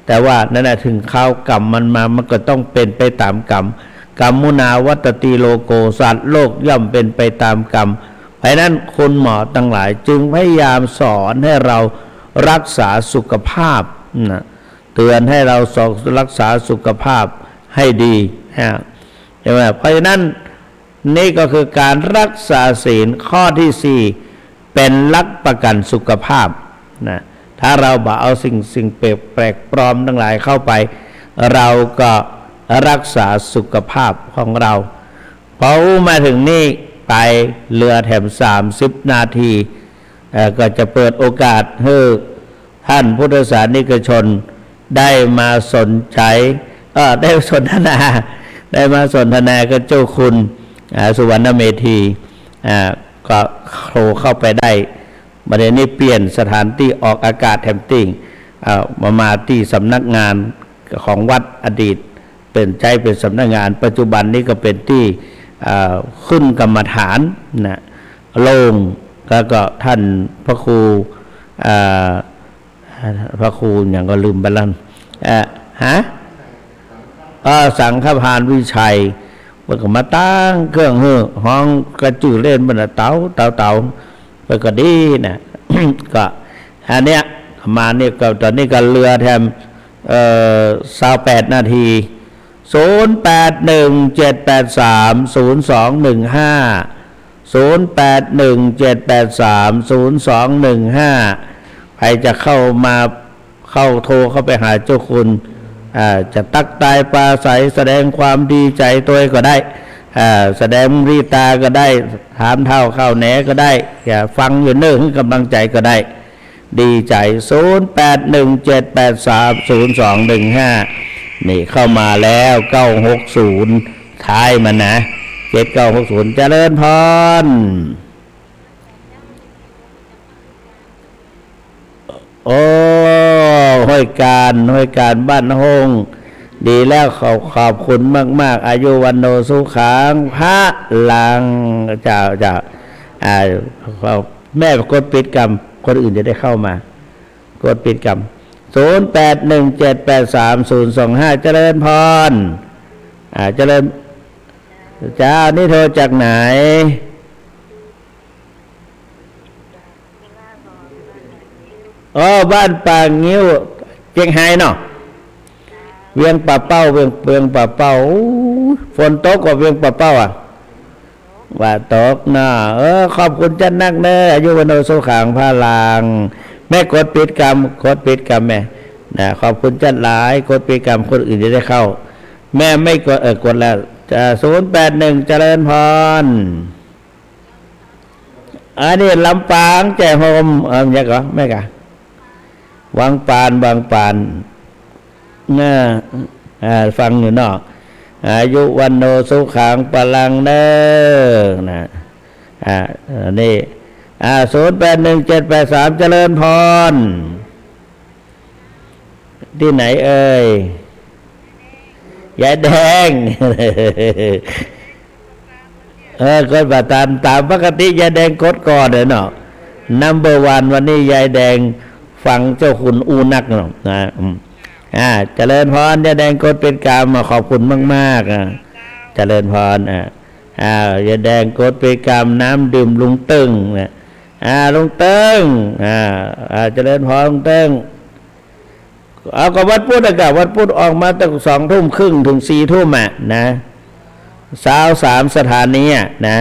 แต่ว่านั่นแหละ ถึงคราวกรรมมันมา มันก็ต้องเป๋นไปต๋ามกรรม กรรมมุนาวัตตีโลโก สัตว์โลกย่อมเป๋นไปต๋ามกรรม เพราะฉะนั้นคุณหมอตังหลายจึงพยายามสอนให้เรารักษาสุขภาพนะ เตือนให้เรารักษาสุขภาพให้ดีนะ ใช่ไหม เพราะฉะนั้นนี่ก็คือก๋านรักษาศีลข้อตี้สี่ เป๋นหลักประกั๋นสุขภาพนะ ถ้าเราบ่เอาสิ่ง สิ่งแปลก แปลกปลอมตังหลายเข้าไป เราก็รักษาสุขภาพของเรา พออู้มาเถิงนี่ไป เหลือแถมสามสิบนาที เอ่อ ก็จะเปิดโอกาสหื้อ ท่านพุทธศาสนิกชนได้มาสนใจ เอ่อ ได้สนทนา ได้มาสนทนากับเจ้าคุณ อ่า สุวรรณเมธี อ่า ก็โทรเข้าไปได้ บัดนี้เปลี่ยนสถานตี้ออกอากาศแถมติ่ง อ่า มา มาตี้สำนักงานของวัดอดีต เป๋น ใจ๊เป๋นสำนักงาน ปัจจุบันนี้ก็เป๋นตี้ อ่า ขึ้นกรรมฐานนะ โล่ง แล้วก็ท่านพระครู อ่า พระครูหยังก็ลืมไปแล้ว เอ่อ ฮะ เอ่อ สังฆพานวิชัย เปิ้นก็มาตั้งเครื่องหื้อ ฮ้องกระจื้อเล่น เปิ้นน่ะ เต๋า เต๋า เต๋า เปิ้นก็ดีนะ ก็อันเนี้ย มาเนี่ยก็ ต๋อนนี้ก็เหลือแถม เอ่อ ซาวแปดนาที ศูนย์แปดหนึ่งเจ็ดแปดสามศูนย์สองหนึ่งห้า ศูนย์แปดหนึ่งเจ็ดแปดสามศูนย์สองหนึ่งห้า ใผจะเข้ามา เข้า โทรเข้าไปหาเจ้าคุณ อ่า จะตั๊กตายปราศรัย แสดงความดีใจ๋ตวยก็ได้ อ่า แสดงริตาก็ได้ ถามถ่าวข่าวแหนก็ได้ อ่า ฟังอยู่เนิ่น หื้อกำลังใจ๋ก็ได้ ดีใจ๋ ศูนย์แปดหนึ่งเจ็ดแปดสามศูนย์สองหนึ่งห้า นี่เข้ามาแล้ว เก้าหกศูนย์ ท้ายมันนะ เจ็ดเก้าหกศูนย์ เจริญพร โอ้ ห้วยการ ห้วยการบ้านห้ง ดีแล้ว ขอบ ขอบคุณมากๆ อายุวัณโณสุขังพะลัง เจ้า เจ้า อ่า แม่กดปิดกำ คนอื่นจะได้เข้ามา กดปิดกำ ศูนย์แปดหนึ่งเจ็ดแปดสามศูนย์สองห้า เจริญพร อ่า เจริญ เจ้า นี่โทรจากไหน อ๋อ บ้านป่างิ้ว เจียงไฮ้เนาะ เวียงป่าเป้า เวียง เวียงป่าเป้า อู้ ฝนตกกว่าเวียงป่าเป้าอ่ะ ว่าตกเนาะ เออ ขอบคุณจ้านักเน้อ อายุวัณโณสุขังพะลัง แม่กดปิดกำ กดปิดกำแม่ นะ ขอบคุณจ้าหลาย กดปิดกำ คนอื่นจะได้เข้า แม่ไม่กด เออ กดแล้ว อ่า ศูนย์แปดหนึ่ง เจริญพร อันนี้ลำปางแจ้ห่ม เออ ยังก่อ แม่กะ วังปาน วังปาน นะ อ่า ฟังอยู่เนาะ อายุวัณโณสุขังพะลังเน้อ นะ อ่า นี่ อ่า ศูนย์แปดหนึ่งเจ็ดแปดสาม เจริญพร ตี้ไหนเอ่ย ยายแดง เออ กดบ่าตัน ต๋ามปกติยายแดงกดก่อนเลยเนาะ number one วันนี้ยายแดงฟังเจ้าคุณอู้นักเนาะ นะ อืม อ่า เจริญพร ยายแดงกดปิดกำ มา ขอบคุณมากๆ อ่ะ เจริญพร อ่ะ อ่า ยายแดงกดปิดกำ น้ำดื่มลุงเติ้ง นะ อ่า ลุงเติ้ง อ่า อ่า เจริญพร ลุงเติ้ง เอา ก็วันพุธอะ ก็วันพุธออกมาตั้งสองทุ่มครึ่งถึงสี่ทุ่มอะนะ ซาวสามสถานีอะนะ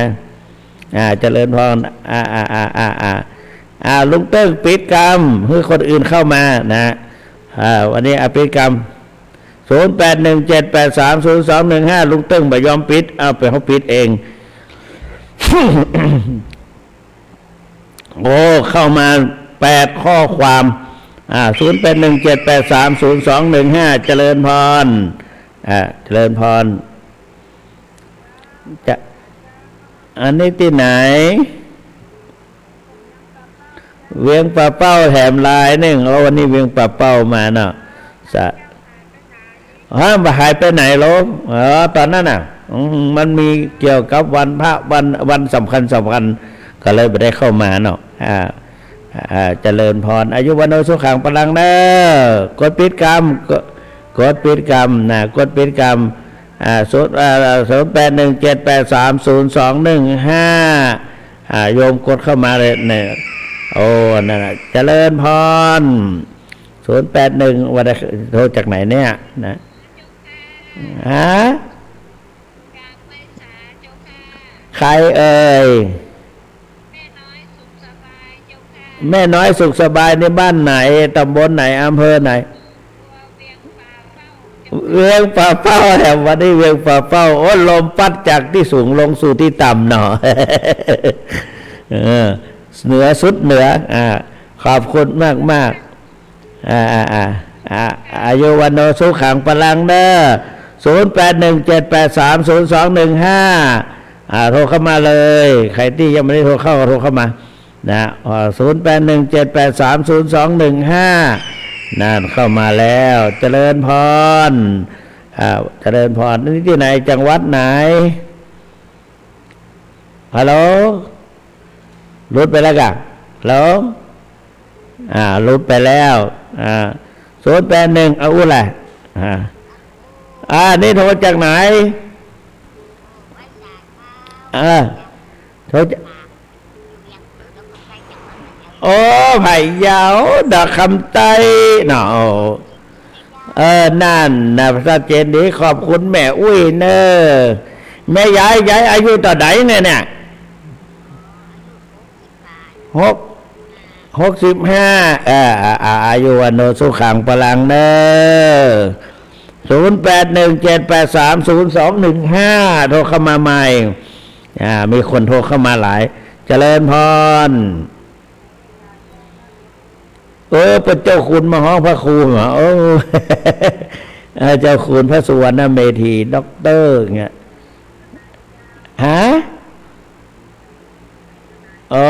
อ่า เจริญพร อ่า อ่า ลุงเติ้งปิดกำ หื้อคนอื่นเข้ามานะ อ่า วันนี้ อ่า ปิดกำ ศูนย์แปดหนึ่งเจ็ดแปดสามศูนย์สองหนึ่งห้า ลุงเติ้งบ่ยอมปิด เอาไป เฮาปิดเอง โอ้ เข้ามาแปดข้อความ อ่า ศูนย์แปดหนึ่งเจ็ดแปดสามศูนย์สองหนึ่งห้า เจริญพร อ่า เจริญพร จะ อันนี้ตี้ไหน เวียงป่าเป้าแถมลายนึ่ง โอ้ วันนี้เวียงป่าเป้ามาเนาะ สะ ฮะ บ่หายไปไหนลอ อ๋อ ต๋อนนั้นน่ะ อืม มันมีเกี่ยวกับวันพระ วัน วันสำคัญสำคัญ ก็เลยบ่ได้เข้ามาเนาะ อ่า อ่า เจริญพร อายุวัณโณสุขังพะลังเน้อ กดปิดกำ กด กดปิดกำนะ กดปิดกำ อ่า ศูนย์ อ่า ศูนย์แปดหนึ่งเจ็ดแปดสามศูนย์สองหนึ่งห้า อ่า โยมกดเข้ามาเลยเนี่ย โอ้ นั่นน่ะ เจริญพร ศูนย์แปดหนึ่ง ว่าได้โทรจากไหนเนี่ยนะ ฮะ ใครเอ่ย แม่น้อยสุขสบาย นี่บ้านไหน ตำบลไหน อำเภอไหน เวียงป่าเป้าแหม วันนี้เวียงป่าเป้า โอ้ ลมปั๊ดจากตี้สูงลงสู่ตี้ต่ำเนาะ เออ เหนือสุดเหนือ อ่า ขอบคุณมากๆ อ่า อ่า อ่า อ่า อายุวัณโณสุขังพะลังเน้อ ศูนย์แปดหนึ่งเจ็ดแปดสามศูนย์สองหนึ่งห้า อ่า โทรเข้ามาเลย ใครตี้ยังไม่ได้โทรเข้าก็โทรเข้ามา นะ อ่า ศูนย์แปดหนึ่งเจ็ดแปดสามศูนย์สองหนึ่งห้า นั่นเข้ามาแล้ว เจริญพร อ่า เจริญพร นี่ตี้ไหน จังหวัดไหน ฮัลโหล หลุดไปแล้วกะ ฮัลโหล อ่า หลุดไปแล้ว อ่า ศูนย์แปดหนึ่ง เอาอู้แหละ อ่า อ่า นี่โทรจากไหน อ่า โทรจาก โอ้ พะเยา ดอกคำใต้เนาะ เออ นั่นนะ ชัดเจนดี ขอบคุณแม่อุ้ยเน้อ แม่ยาย ยายอายุเต้าใดเนี่ย เนี่ย หก หกสิบห้า เออ อ่า อ่า อายุวัณโณสุขังพะลังเน้อ ศูนย์แปดหนึ่งเจ็ดแปดสามศูนย์สองหนึ่งห้า โทรเข้ามาใหม่ อ่า มีคนโทรเข้ามาหลาย เจริญพร เออ เปิ้นเจ้าคุณมาฮ้องพระครูเหรอ โอ้ เออ เจ้าคุณพระสุวรรณเมธี ด็อกเตอร์เงี้ย ฮะ อ๋อ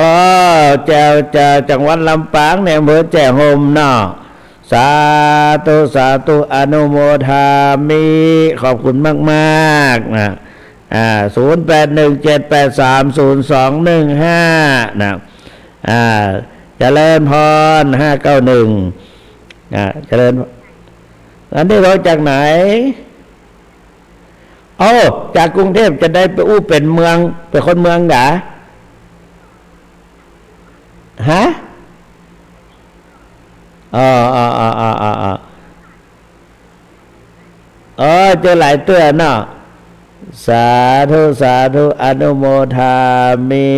เจ้า เจ้า จังหวัดลำปางเนี่ย อำเภอแจ้ห่มเนาะ สาธุ สาธุ อนุโมทามิ ขอบคุณมากๆ นะ อ่า ศูนย์แปดหนึ่งเจ็ดแปดสามศูนย์สองหนึ่งห้า นะ อ่า เจริญพร ห้าเก้าหนึ่ง อ่า เจริญ อันนี้โทรจากไหน โอ้ จากกรุงเทพฯ จะได้ไปอู้เป๋นเมือง เป๋นคนเมืองกา ฮะ อ๋อ อ๋อ เจอหลายเตื้อเนาะ สาธุ สาธุ อนุโมทามิ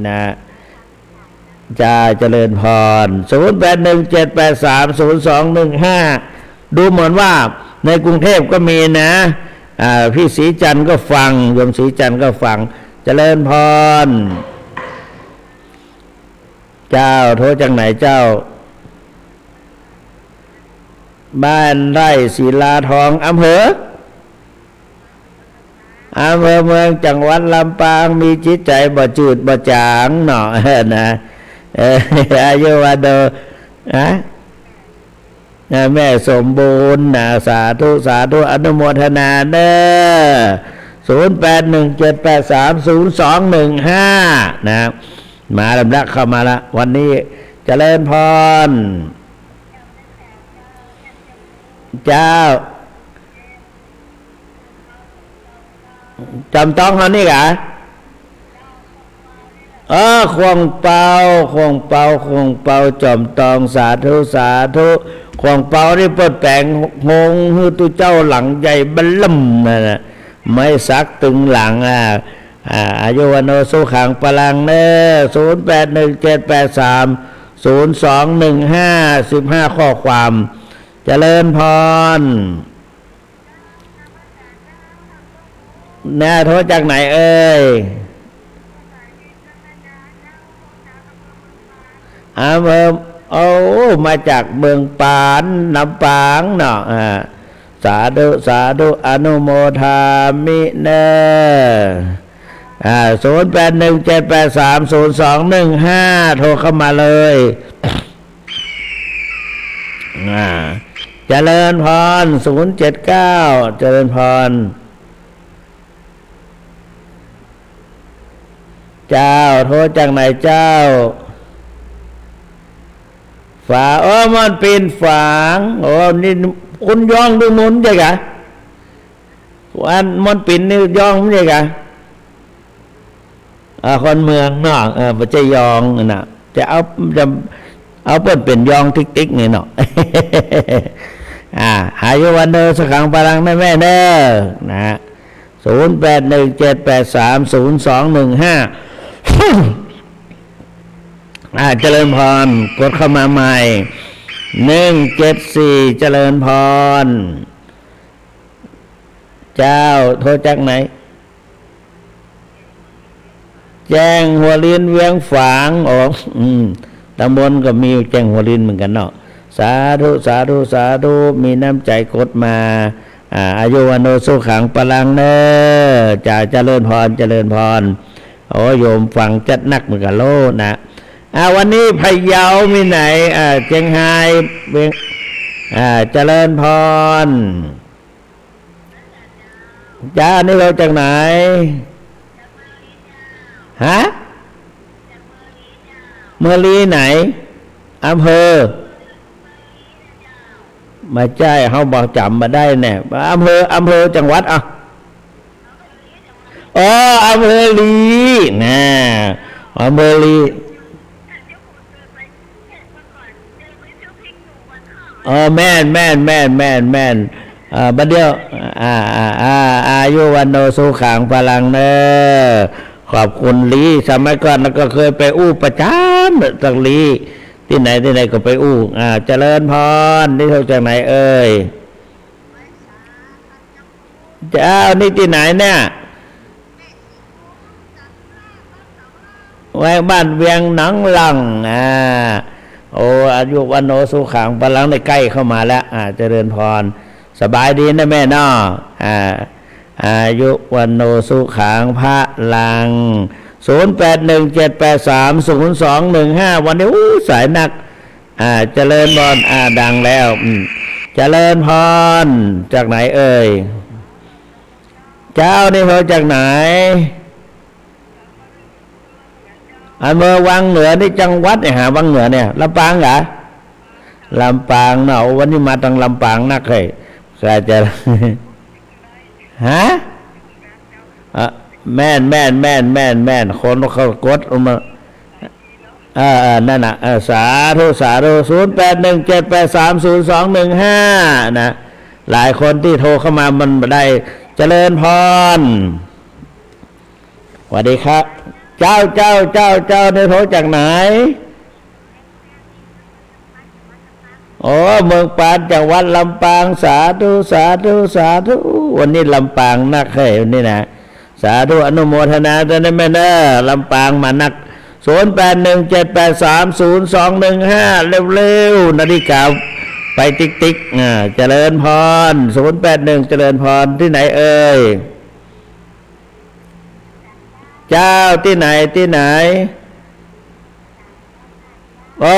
นะ จ้า เจริญพร ศูนย์แปดหนึ่งเจ็ดแปดสามศูนย์สองหนึ่งห้า ดูเหมือนว่าในกรุงเทพฯ ก็มีนะ อ่า พี่ศรีจันทร์ก็ฟัง โยมศรีจันทร์ก็ฟัง เจริญพร เจ้า โทรจากไหนเจ้า บ้านไร่ศิลาทอง อำเภอ อำเภอเมือง จังหวัดลำปาง มีจิตใจ๋บ่จืดบ่จ๋างเนาะ นะ เออ อายุวันโน ฮะ นะ แม่สมบูรณ์นะ สาธุ สาธุ อนุโมทนาเน้อ ศูนย์แปดหนึ่งเจ็ดแปดสามศูนย์สองหนึ่งห้า นะ มาลำดับเข้ามาละ วันนี้ เจริญพร เจ้า จอมต้องเฮานี่กา เออ ข่วงเปา ข่วงเปา ข่วงเปา จอมต้อง สาธุ สาธุ ข่วงเปานี่เปิ้นแป๋งโฮงหื้อตุ๊เจ้าหลังใหญ่เบ้อเริ่มนั่นน่ะ ไม้สักตึงหลัง อ่า อ่า อายุวัณโณสุขังพลังเน้อ ศูนย์แปดหนึ่งเจ็ดแปดสามศูนย์สองหนึ่งห้า สิบห้าข้อความ เจริญพร นะ โทรจากไหนเอ่ย อำเภอ โอ้ มาจากเมืองปาน ลำปางเนาะ อ่า สาธุ สาธุ อนุโมทามิเน้อ อ่า ศูนย์แปดหนึ่งเจ็ดแปดสามศูนย์สองหนึ่งห้า โทรเข้ามาเลย อ่า เจริญพร ศูนย์เจ็ดเก้า เจริญพร เจ้า โทรจากไหนเจ้า ฝา โอ้ ม่อนปินฝาง โอ้ นี่คนยองตรงนู้นใจ้กะ อันม่อนปินนี่ยองใจ้กะ อ่า คนเมืองเนาะ เออ บ่ใจ้ยองน่ะ จะเอา จะเอาเปิ้นเป๋นยองติ๊กๆ นี่เนาะ อ่า อายุวัณโณสุขังพลังนะแม่เน้อ นะ ศูนย์แปดหนึ่งเจ็ดแปดสามศูนย์สองหนึ่งห้า อ่า เจริญพร กดเข้ามาใหม่ หนึ่งเจ็ดสี่ เจริญพร เจ้า โทรจากไหน แจ้งหัวลิน เวียงฝาง อ๋อ อืม ตำบลก็มีแจ้งหัวลินเหมือนกั๋นเนาะ สาธุ สาธุ สาธุ มีน้ำใจ๋กดมา อ่า อายุวัณโณสุขังพลังเน้อ จ้า เจริญพร เจริญพร โอ้ โยมฟังจัดนักเหมือนกั๋นโลดนะ อ่า วันนี้พะเยามีไหน อ่า เจียงฮาย เวียง อ่า เจริญพร จ้า นี่โทรจากไหน ฮะ เมืองลี้ไหน อำเภอ บ่ใจ้ เฮาบ่จ๋ำบ่ได้แน่ อำเภอ อำเภอ จังหวัด อ่ะ อ๋อ อำเภอลี้ นะ อำเภอลี้ เออ แม่น แม่น แม่น แม่น แม่น เอ่อ บัดเดี๋ยว อ่า อ่า อ่า อายุวัณโณสุขังพลังเน้อ ขอบคุณลี้ สมัยก่อนก็เคยไปอู้ประจ๋ำ ตังลี้ ตี้ไหนตี้ไหนก็ไปอู้ อ่า เจริญพร นี่โทรจากไหนเอ่ย เจ้า นี่ตี้ไหนเนี่ย ไว้บ้านเวียงหนองล่อง อ่า โอ้ อายุวัณโณสุขังพลัง ได้ใก้เข้ามาแล้ว อ่า เจริญพร สบายดีนะแม่เนาะ อ่า อายุวัณโณสุขังพลัง ศูนย์แปดหนึ่งเจ็ดแปดสามศูนย์สองหนึ่งห้า วันนี้ อู้ สายนัก อ่า เจริญพร อ่า ดังแล้ว อืม เจริญพร จากไหนเอ่ย เจ้า นี่โทรจากไหน อำเภอวังเหนือ นี่จังหวัดไหนหา วังเหนือเนี่ย ลำปางเหรอ ลำปางเนาะ โอ้ วันนี้มาตังลำปางนักเลย ก็จะ ฮะ อ่ะ แม่น แม่น แม่น แม่น แม่น คนเขากดมา เออ เออ นั่นน่ะ เออ สาธุ สาธุ ศูนย์แปดหนึ่งเจ็ดแปดสามศูนย์สองหนึ่งห้า นะ หลายคนตี้โทรเข้ามามันบ่ได้ เจริญพร สวัสดีครับ เจ้า เจ้า เจ้า เจ้า นี่โทรจากไหน โอ้ เมืองปาน จังหวัดลำปาง สาธุ สาธุ สาธุ วันนี้ลำปางนักเฮ้ย วันนี้นะ สาธุ อนุโมทนาด้วยนะแม่เนอะ ลำปางมานัก ศูนย์แปดหนึ่งเจ็ดแปดสามศูนย์สองหนึ่งห้า เร็วๆ นาฬิกาไปติ๊กๆ อ่า เจริญพร ศูนย์แปดหนึ่ง เจริญพร ที่ไหนเอ่ย เจ้า ที่ไหน ที่ไหน โอ้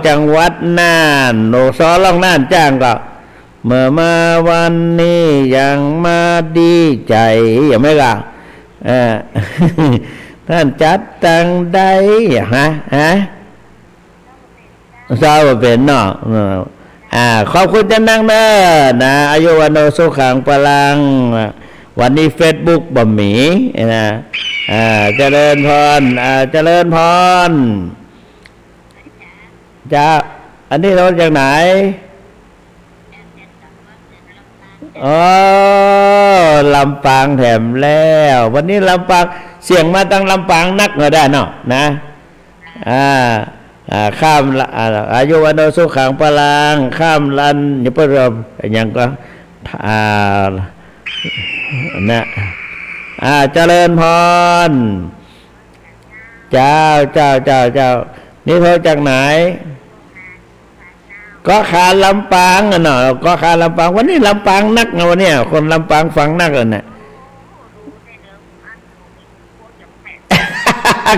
จังหวัดน่าน โอ้ ซอล่องน่านจ้างก็ เมื่อมาวันนี้ยังมาดีใจ๋ อย่างไหมก็ เออ ท่านจัดตังใด ฮะ ฮะ ซอบ่เป๋นเนาะ เออ อ่า ขอบคุณจั๊นนักเนอะ นะ อายุวัณโณสุขังพลัง วันนี้เฟซบุ๊กบ่มี นะ อ่า เจริญพร อ่า เจริญพร จ้า อันนี้โทรจากไหน อ๋อ ลำปางแถมแล้ว วันนี้ลำปาง เสียงมาตังลำปางนักก็ได้เนาะ นะ อ่า อ่า ข้ามละ อ่า อายุวัณโณสุขังพลัง ข้ามลัน อย่าเพิ่งเริ่ม ยังก็ อ่า นะ อ่า เจริญพร เจ้า เจ้า เจ้า เจ้า นี่โทรจากไหน เกาะคานลำปางอะเนาะ เกาะคานลำปาง วันนี้ลำปางนักนะวันเนี้ย คนลำปางฟังนักเลยนะ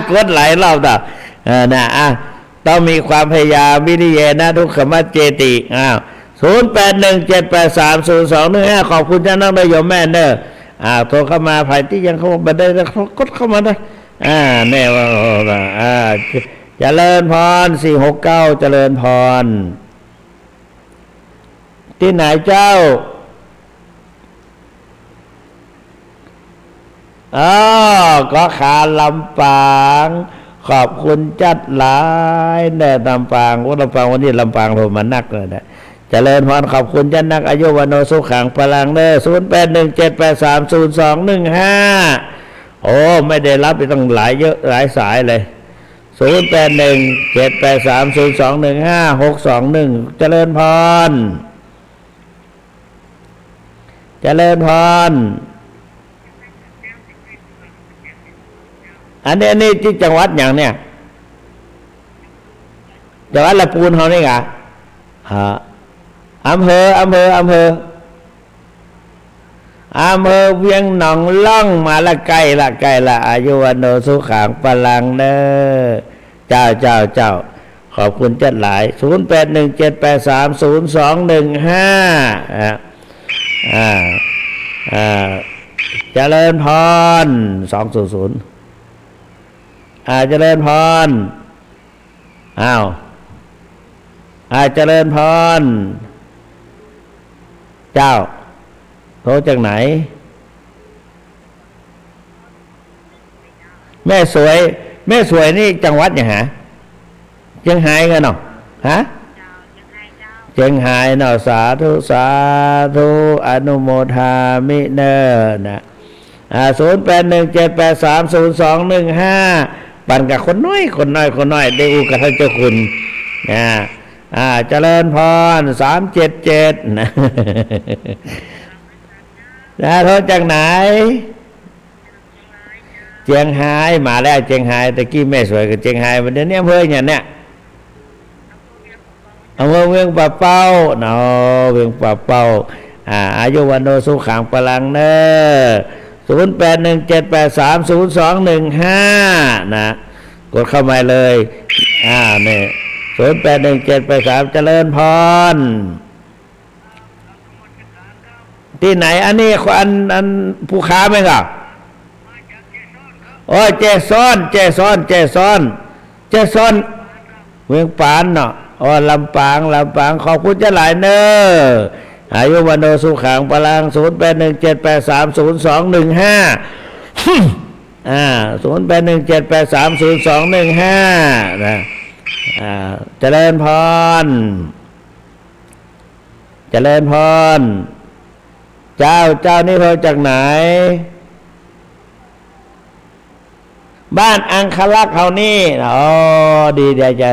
กดหลายรอบต่อ เออ นะ อ่ะ ต้องมีความพยายาม วิริเยนะ ทุกขมัจเจติ อ้าว ศูนย์แปดหนึ่งเจ็ดแปดสามศูนย์สองหนึ่งห้า ขอบคุณเจ้าน้องนายโยมแม่เนอะ อ่า โทรเข้ามา ใผตี้ยังเข้ามาบ่ได้นะ กดเข้ามานะ อ่า แน่ว่า อ่า เจริญพร สี่หกเก้า เจริญพร ตี้ไหนเจ้า อ๋อ เกาะคานลำปาง ขอบคุณจั๊ดหลายเนอะ ลำปาง โอ้ ลำปาง วันนี้ลำปางโทรมานักเลยนะ เจริญพร ขอบคุณจั๊ดนัก อายุวัณโณสุขังพลังเนอะ ศูนย์แปดหนึ่งเจ็ดแปดสามศูนย์สองหนึ่งห้า โอ้ ไม่ได้รับไปตั้งหลายเยอะ หลายสายเลย ศูนย์แปดหนึ่งเจ็ดแปดสามศูนย์สองหนึ่งห้า หกสองหนึ่ง เจริญพร เจริญพร อันนี้ อันนี้ตี้จังหวัดหยังเนี่ย จังหวัดละปูนเฮานี่กา ฮะ อำเภอ อำเภอ อำเภอ อำเภอเวียงหนองล่อง มาละ ใก้ละ ใก้ละ อายุวัณโณสุขังพลังเนอะ เจ้า เจ้า เจ้า ขอบคุณจั๊ดหลาย ศูนย์แปดหนึ่งเจ็ดแปดสามศูนย์สองหนึ่งห้า อ่า อ่า อ่า เจริญพร สองศูนย์ศูนย์ อ่า เจริญพร อ้าว อ่า เจริญพร เจ้า โทรจากไหน แม่สวย แม่สวยนี่จังหวัดหยังหา เจียงฮายกั๋นเนาะ ฮะ เจียงฮายเนาะ สาธุ สาธุ อนุโมทามิเนอะ นะ อ่า ศูนย์แปดหนึ่งเจ็ดแปดสามศูนย์สองหนึ่งห้า ปันกับคนน้อย คนน้อย คนน้อย ได้อู้กับต้านเจ้าคุณ อ่า อ่า เจริญพร สามเจ็ดเจ็ด นะ นะ โทรจากไหน เจียงฮาย มาแล้ว เจียงฮาย ตะกี้แม่สวยก็เจียงฮาย วันนี้อำเภอหยังเนี่ย อำเภอเวียงป่าเป้าเนาะ เวียงป่าเป้า อ่า อายุวัณโณสุขังพลังเนอะ ศูนย์แปดหนึ่งเจ็ดแปดสามศูนย์สองหนึ่งห้า นะ กดเข้ามาเลย อ่า เนี่ย ศูนย์แปดหนึ่งเจ็ดแปดสาม เจริญพร ตี้ไหน อันนี้ อัน อันผู้ค้าไหมครับ โอ้ย แจซ้อน แจซ้อน แจซ้อน แจซ้อน เวียงป๋านเนาะ อ๋อ ลำปาง ลำปาง ขอบคุณเจ้าหลายเน้อ อายุ วัณโณ สุขัง พลัง ศูนย์แปดหนึ่งเจ็ดแปดสามศูนย์สองหนึ่งห้า อ่า ศูนย์แปดหนึ่งเจ็ดแปดสามศูนย์สองหนึ่งห้า นะ อ่า เจริญพร เจริญพร เจ้า เจ้านี่โทรจากไหน บ้านอังคลักษ์เฮานี่ อ๋อ ดี ดี ดี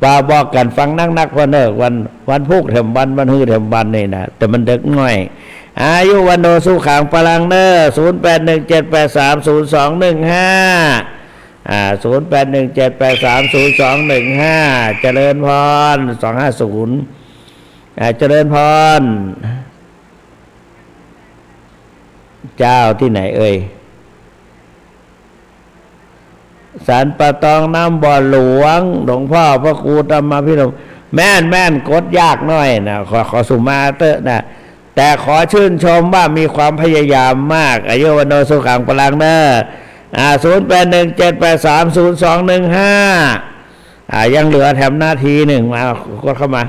บ่าบอกกั๋นฟังนักๆ พ่อเน้อ วัน วันพูกแถมวัน วันฮือแถมวันนี่นะ แต่มันเดิ็กหน้อย อายุ วัณโณ สุขัง พลัง เน้อ ศูนย์แปดหนึ่งเจ็ดแปดสามศูนย์สองหนึ่งห้า อ่า ศูนย์แปดหนึ่งเจ็ดแปดสามศูนย์สองหนึ่งห้า เจริญพร สองห้าศูนย์ อ่า เจริญพร เจ้าตี้ไหนเอ่ย สันป่าตอง น้ำบ่อหลวง หลวงพ่อพระครูธรรมาภิรมย์ แม่น แม่น กดยากหน้อยนะ ขอ ขอสุมาเต๊อะนะ แต่ขอชื่นชมว่ามีความพยายามมาก อายุ วัณโณ สุขัง พลัง เน้อ อ่า ศูนย์แปดหนึ่งเจ็ดแปดสามศูนย์สองหนึ่งห้า อ่า ยังเหลือแถมนาทีนึ่ง มา กดเข้ามา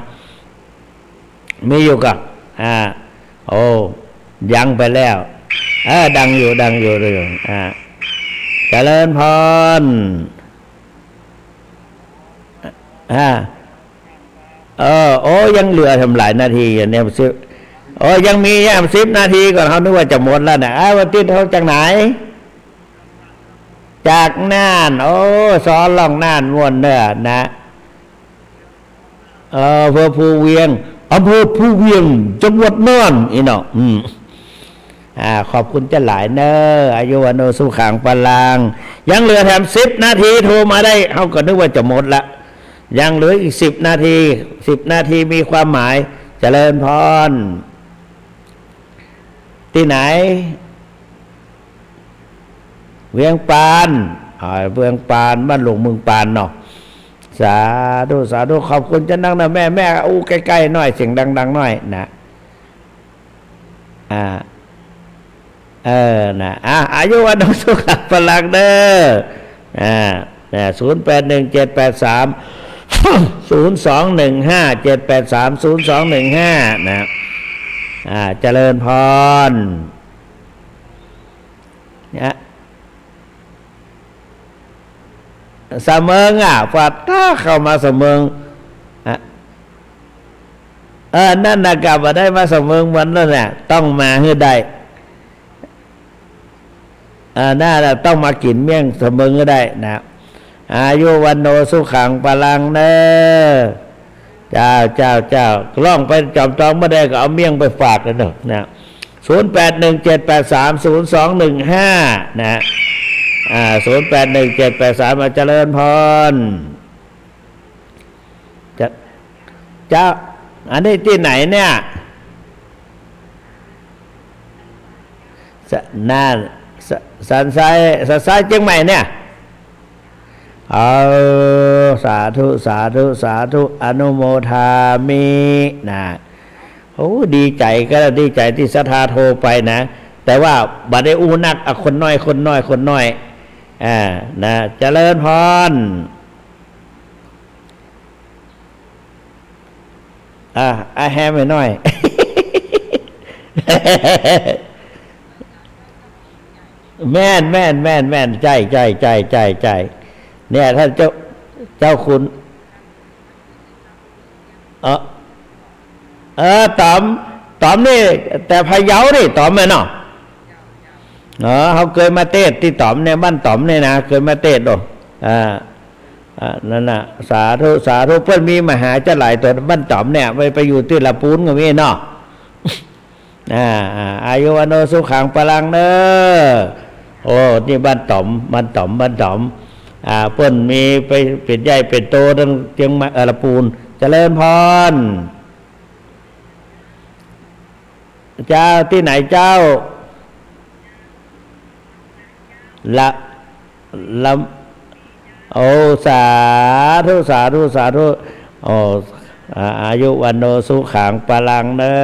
มีอยู่ก่อ อ่า โอ้ ยังไปแล้ว เออ ดังอยู่ ดังอยู่ ดังอยู่ อ่า เจริญพร อ่า เออ โอ้ ยังเหลือแถมหลายนาทีอยู่เนี่ย สิบ โอ้ ยังมีแถมสิบนาทีก่อ เฮานึกว่าจะหมดแล้วนะ อ้าว วันติดเฮาจากไหน จากน่าน โอ้ สอล่องน่านม่วนเน้อนะ เอ่อ อำเภอภูเวียง อำเภอภูเวียง จังหวัดน่าน อี้เนาะ อืม อ่า ขอบคุณเจ้าหลายเน้อ อายุ วัณโณ สุขัง พลัง ยังเหลือแถมสิบนาที โทรมาได้ เฮาก็นึกว่าจะหมดละ ยังเหลืออีกสิบนาที สิบนาทีมีความหมาย เจริญพร ตี้ไหน เวียงปาน อ่า เวียงปาน บ้านหลวงเมืองปานเนาะ สาธุ สาธุ ขอบคุณเจ้านักนะแม่ แม่อู้ใก้ๆ หน้อย เสียงดังๆ หน้อยนะ อ่า เออ นะ อ่ะ อายุ วัณโณ สุขัง พลัง เน้อ อ่า นะ ศูนย์แปดหนึ่งเจ็ดแปดสามศูนย์สองหนึ่งห้า เจ็ดแปดสามศูนย์สองหนึ่งห้า นะ อ่า เจริญพร เนี่ย สะเมิงอ่ะ ฝาดตาเข้ามาสะเมิง อ่ะ เออ นั่นนะ กลับมาได้มาสะเมิงวันนั้นน่ะ ต้องมาหื้อได้ อ่า นั่นน่ะ ต้องมากิ๋นเมี่ยงสะเมิงหื้อได้นะ อายุ วัณโณ สุขัง พลัง เน้อ เจ้า เจ้า เจ้า ล่องไปจอมตองเมื่อใดก็เอาเมี่ยงไปฝากเลยเนาะ นะ ศูนย์แปดหนึ่งเจ็ดแปดสามศูนย์สองหนึ่งห้า นะ อ่า ศูนย์แปดหนึ่งเจ็ดแปดสาม อ่ะ เจริญพร จะ จะ อันนี้ตี้ไหนเนี่ย สะ น่าน สะ สันทราย สันทรายเจียงใหม่เนี่ย เออ สาธุ สาธุ สาธุ อนุโมทามิ นะ โอ้ ดีใจ๋ก็ดีใจ๋ตี้ศรัทธาโทรไปนะ แต่ว่าบ่ได้อู้นัก อ่ะ คนน้อย คนน้อย คนน้อย อ่า นะ เจริญพร อ่ะ อ่ะ แฮมให้หน้อย แม่น แม่น แม่น แม่น ใจ้ ใจ้ ใจ้ ใจ้ ใจ้ เนี่ย ต้านเจ้า เจ้าคุณ เออ เออ ต๋อม ต๋อมนี่ แต่พะเยานี่ ต๋อมแม่นเนาะ เออ เฮาเกยมาเตศน์ตี้ต๋อมเนี่ย บ้านต๋อมเนี่ยนะ เกยมาเตศน์โอ้ อ่า อ่า นั่นน่ะ สาธุ สาธุ เปิ้นมีมาหาเจ้าหลายต๋น บ้านต๋อมเนี่ย ไป ไปอยู่ตี้ละปูนก็มีเนาะ อ่า อ่า อายุ วัณโณ สุขัง พลัง เน้อ โอ้ นี่บ้านต๋อม บ้านต๋อม บ้านต๋อม อ่า เปิ้นมีไปเป๋นใหญ่เป๋นโตตังเจียงใหม่ เออ ละปูน เจริญพร เจ้า ตี้ไหนเจ้า ละ ละ โอ้ สาธุ สาธุ สาธุ โอ้ อา อายุวัณโณสุขังพลังเน้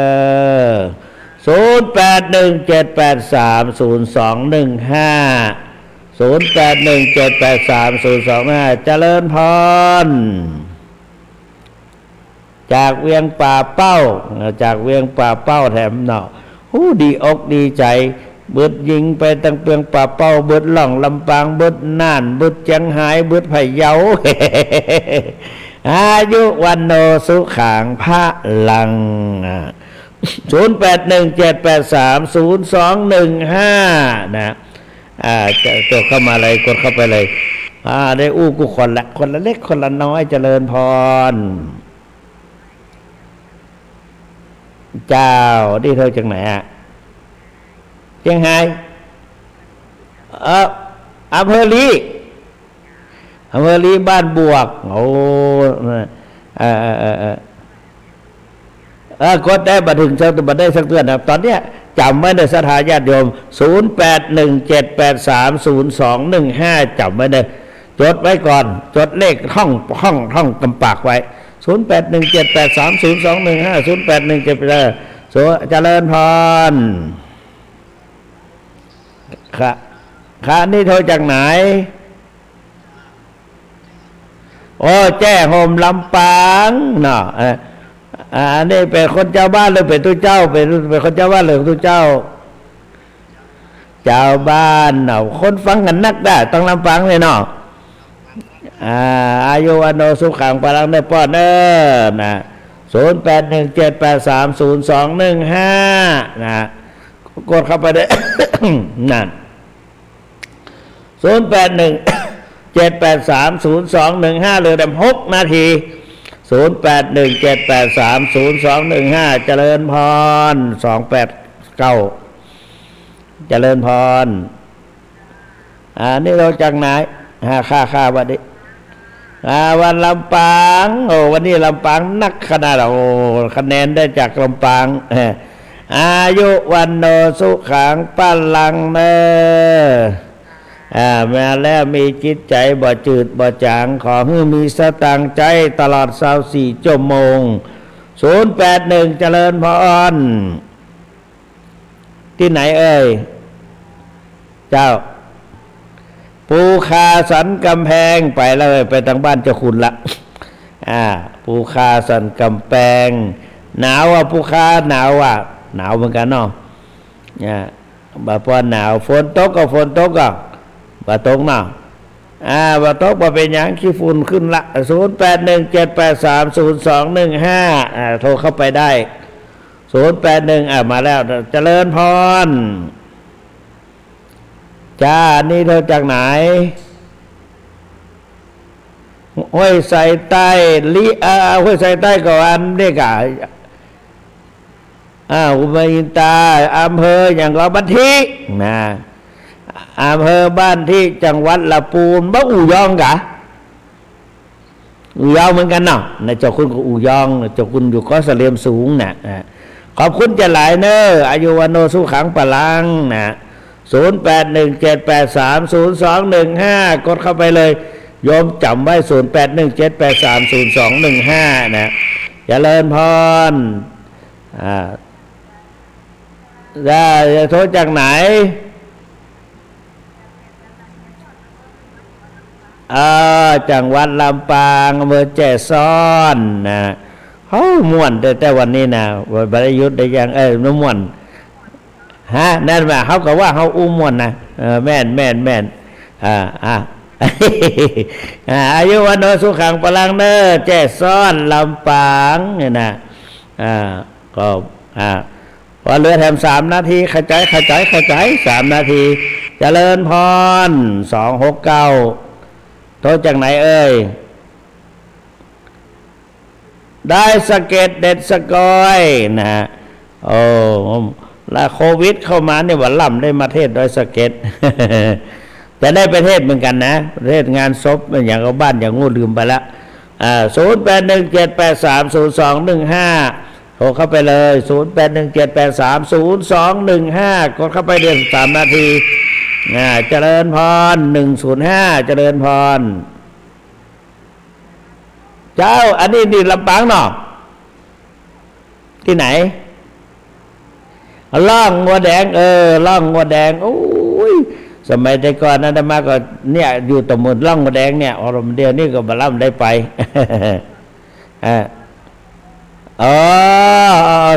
อ ศูนย์แปดหนึ่งเจ็ดแปดสามศูนย์สองหนึ่งห้า ศูนย์แปดหนึ่งเจ็ดแปดสามศูนย์สองหนึ่งห้า เจริญพร จากเวียงป่าเป้า จากเวียงป่าเป้าแถมเนาะ ฮู้ ดีอกดีใจ๋ บึดยิงไปตังเวียงป่าเป้า บึดล่องลำปาง บึดน่าน บึดเจียงฮาย บึดพะเยา อายุวัณโณสุขังพลัง อ่า ศูนย์แปดหนึ่งเจ็ดแปดสามศูนย์สองหนึ่งห้า นะ อ่า จะ โทรเข้ามาเลย กดเข้าไปเลย อ่า ได้อู้กู้คนละ คนละเล็กคนละน้อย เจริญพร เจ้า นี่โทรจากไหนอะ เจียงฮาย เอ่อ อำเภอลี้ อำเภอลี้บ้านบวก โอ้ เออ เออ เออ เออ เออ กดได้ บ่าเถิงเจ้า บ่ได้สักเตื้อนะ ต๋อนเนี้ย จ๋ำไว้เน้อ ศรัทธาญาติโยม ศูนย์แปดหนึ่งเจ็ดแปดสามศูนย์สองหนึ่งห้า จ๋ำไว้เน้อ จดไว้ก่อน จดเลขห้อง ห้อง ห้องกำปากไว้ ศูนย์แปดหนึ่งเจ็ดแปดสามศูนย์สองหนึ่งห้า ศูนย์แปดหนึ่งเจ็ดแปด เออ เจริญพร ค่ะ ค่ะ นี่โทรจากไหน โอ้ แจ้ห่ม ลำปางเนาะ เออ อ่า อันนี้เป๋นคนเจ้าบ้านหรือเป๋นตุ๊เจ้า เป๋น เป๋นคนเจ้าบ้านหรือตุ๊เจ้า เจ้าบ้านเนาะ คนฟังกั๋นนักได้ ตังลำปางเลยเนาะ อ่า อายุวัณโณสุขังพลังเน้อป้อเน้อ นะ ศูนย์แปดหนึ่งเจ็ดแปดสามศูนย์สองหนึ่งห้า นะ กดเข้าไปเน้อ นั่น ศูนย์แปดหนึ่งเจ็ดแปดสามศูนย์สองหนึ่งห้า เหลือแต่หกนาที ศูนย์แปดหนึ่งเจ็ดแปดสามศูนย์สองหนึ่งห้า เจริญพร สองแปดเก้า เจริญพร อ่า นี่โทรจากไหน อ่า ค่ะ ค่ะ วันนี้ อ่า วันลำปาง โอ้ วันนี้ลำปางนักขนาด โอ้ คะแนนได้จากลำปาง เออ อายุวัณโณสุขังพลังเน้อ อ่า มาแล้วมีจิตใจ๋บ่จืดบ่จ๋าง ขอหื้อมีสตางค์ใจ๊ตลอดซาวสี่ชั่วโมง ศูนย์แปดหนึ่ง เจริญพร ตี้ไหนเอ่ย เจ้า ปูคาสันก๋ำแปง ไปแล้วเอ่ย ไปตังบ้านเจ้าคุณละ อ่า ปูคาสันก๋ำแปง หนาวอ่ะ ปูคา หนาวอ่ะ หนาวเหมือนกั๋นเนาะ อ่า บ่าปอหนาว ฝนตกก็ ฝนตกก็ บ่าตกเนาะ อ่า บ่าตก บ่าเป๋นหยัง ขี้ฝุ่นขึ้นละ ศูนย์แปดหนึ่งเจ็ดแปดสามศูนย์สองหนึ่งห้า อ่า โทรเข้าไปได้ ศูนย์แปดหนึ่ง อ่า มาแล้ว เจริญพร จ้า นี่โทรจากไหน ห้วยทรายใต้ ลิ อ่า ห้วยทรายใต้ก็อันนี้ก่ะ อ่า อุบลอินตรา อำเภอหยังก็ บ้านที่ นะ อำเภอบ้านที่ จังหวัดละปูน บ่าอู่ยองก่ะ อู่ยองเหมือนกั๋นเนาะ นะ เจ้าคุณก็อู่ยอง เจ้าคุณอยู่เกาะเสลียมสูงนะ อ่า ขอบคุณจ้าหลายเน้อ อายุวัณโณสุขังพลังนะ ศูนย์แปดหนึ่งเจ็ดแปดสามศูนย์สองหนึ่งห้า กดเข้าไปเลย โยมจ๋ำไว้ ศูนย์แปดหนึ่งเจ็ดแปดสามศูนย์สองหนึ่งห้า นะ เจริญพร อ่า ได้ จะโทรจากไหน อ่า จังหวัดลำปาง อำเภอแจ้ซ้อนนะ เฮ้า ม่วนแต่ แต่วันนี้นะ วัน วันหยุดได้ยัง เอ้ย ม่วน ฮะ นั่นว่า เฮาก็ว่าเฮาอู้ม่วนนะ เออ แม่น แม่น แม่น อ่า อ่า อ่า อายุวัณโณสุขังพลังเน้อ แจ้ซ้อน ลำปางเนี่ยนะ อ่า ก็ อ่า พอเหลือแถมสามนาที เข้าใจ๋ เข้าใจ๋ เข้าใจ๋ สามนาที เจริญพร สองหกเก้า โทรจากไหนเอ่ย ดอยสะเก็ด เด็ดสะกอยนะฮะ โอ้ ละโควิดเข้ามาเนี่ย บ่าล่ำได้มาเทศน์ดอยสะเก็ด แต่ได้ไปเทศน์เหมือนกั๋นนะ เทศน์งานศพ อย่างก็บ้านอย่างงู้ ลืมไปละ อ่า ศูนย์แปดหนึ่งเจ็ดแปดสามศูนย์สองหนึ่งห้า โทรเข้าไปเลย ศูนย์แปดหนึ่งเจ็ดแปดสามศูนย์สองหนึ่งห้า กดเข้าไปเดียวสามนาที อ่า เจริญพร หนึ่งศูนย์ห้า เจริญพร เจ้า อันนี้นี่ลำปางเนาะ ตี้ไหน ล่องงัวแดง เออ ล่องงัวแดง โอ้ย สมัยแต่ก่อนอาตมาก็เนี่ย อยู่ต๋ามบนล่องงัวแดงเนี่ย อ๋อ เดี๋ยวนี้ก็บ่ล้ำได้ไป อ่า อ๋อ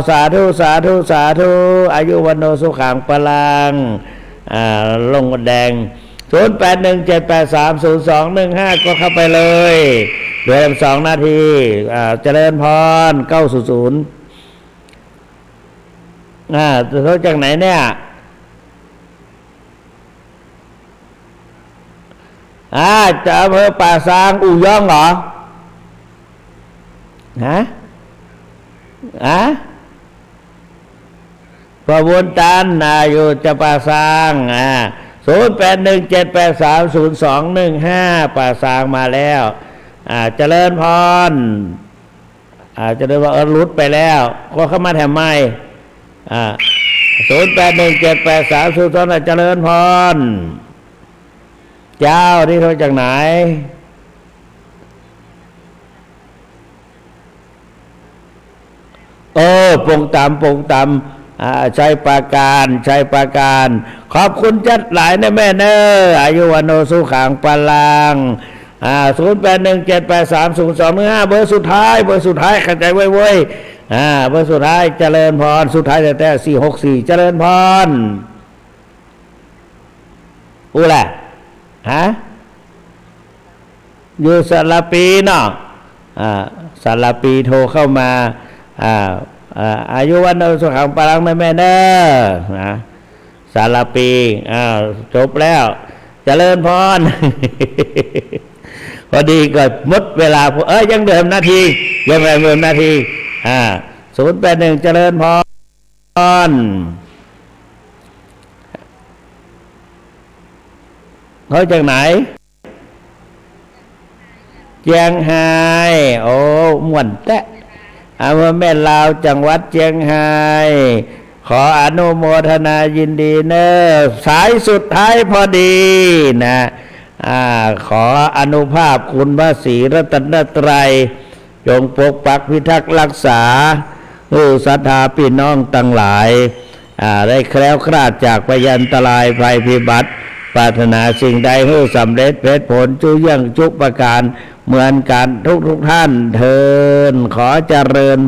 สาธุ สาธุ สาธุ อายุ วัณโณ สุขัง พลัง อ่า ล่องงัวแดง ศูนย์แปดหนึ่งเจ็ดแปดสามศูนย์สองหนึ่งห้า ก็เข้าไปเลย เหลือสองนาที อ่า เจริญพร เก้าศูนย์ศูนย์ อ่า โทรจากไหนเนี่ย อ่า จากอำเภอป่าซาง อู่ย้องเหรอ ฮะ ฮะ พ่อบุญตัน อ่า อยู่จากป่าซาง อ่า ศูนย์แปดหนึ่งเจ็ดแปดสามศูนย์สองหนึ่งห้า ป่าซางมาแล้ว อ่า เจริญพร อ่า เจริญพร เออ หลุดไปแล้ว ก็เข้ามาแถมใหม่ อ่า ศูนย์แปดหนึ่งเจ็ดแปดสามศูนย์สอง เจริญพร เจ้า นี่โทรจากไหน เออ ปงตำ ปงตำ อ่า ชัยปราการ ชัยปราการ ขอบคุณจัดหลายนะแม่เนอะ อายุ วัณโณ สุขัง พลัง อ่า ศูนย์แปดหนึ่งเจ็ดแปดสามศูนย์สองหนึ่งห้า เบอร์สุดท้าย เบอร์สุดท้าย เข้าใจเว้ย เว้ย อ่า เบอร์สุดท้าย เจริญพร สุดท้ายแต๊ๆ สี่หกสี่ เจริญพร อู้แหละ ฮะ อยู่สารภีเนาะ อ่า สารภีโทรเข้ามา อ่า อ่า อายุ วัณโณ สุขัง พลังนะแม่เนอะ นะ สารภี อ่า จบแล้ว เจริญพร พอดีก็หมดเวลา เอ้ย ยังเหลือนาที ยังเหลือนาที อ่า ศูนย์แปดหนึ่ง เจริญพร เขาจากไหน เจียงฮาย โอ้ ม่วนแต๊ อำเภอแม่ลาว จังหวัดเจียงฮาย ขออนุโมทนายินดีเนอะ สายสุดท้ายพอดีนะ อ่า ขออานุภาพคุณพระศรีรัตนตรัย จงปกปักพิทักษ์รักษา หื้อศรัทธาปี้น้องตังหลาย อ่า ได้แคล้วคลาดจากพยันตรายภัยพิบัติ ปรารถนาสิ่งใดหื้อสำเร็จเพ็ญผลจุเยื่องจุประการเหมือนกันทุกๆ ท่านเทอญ ขอเจริญ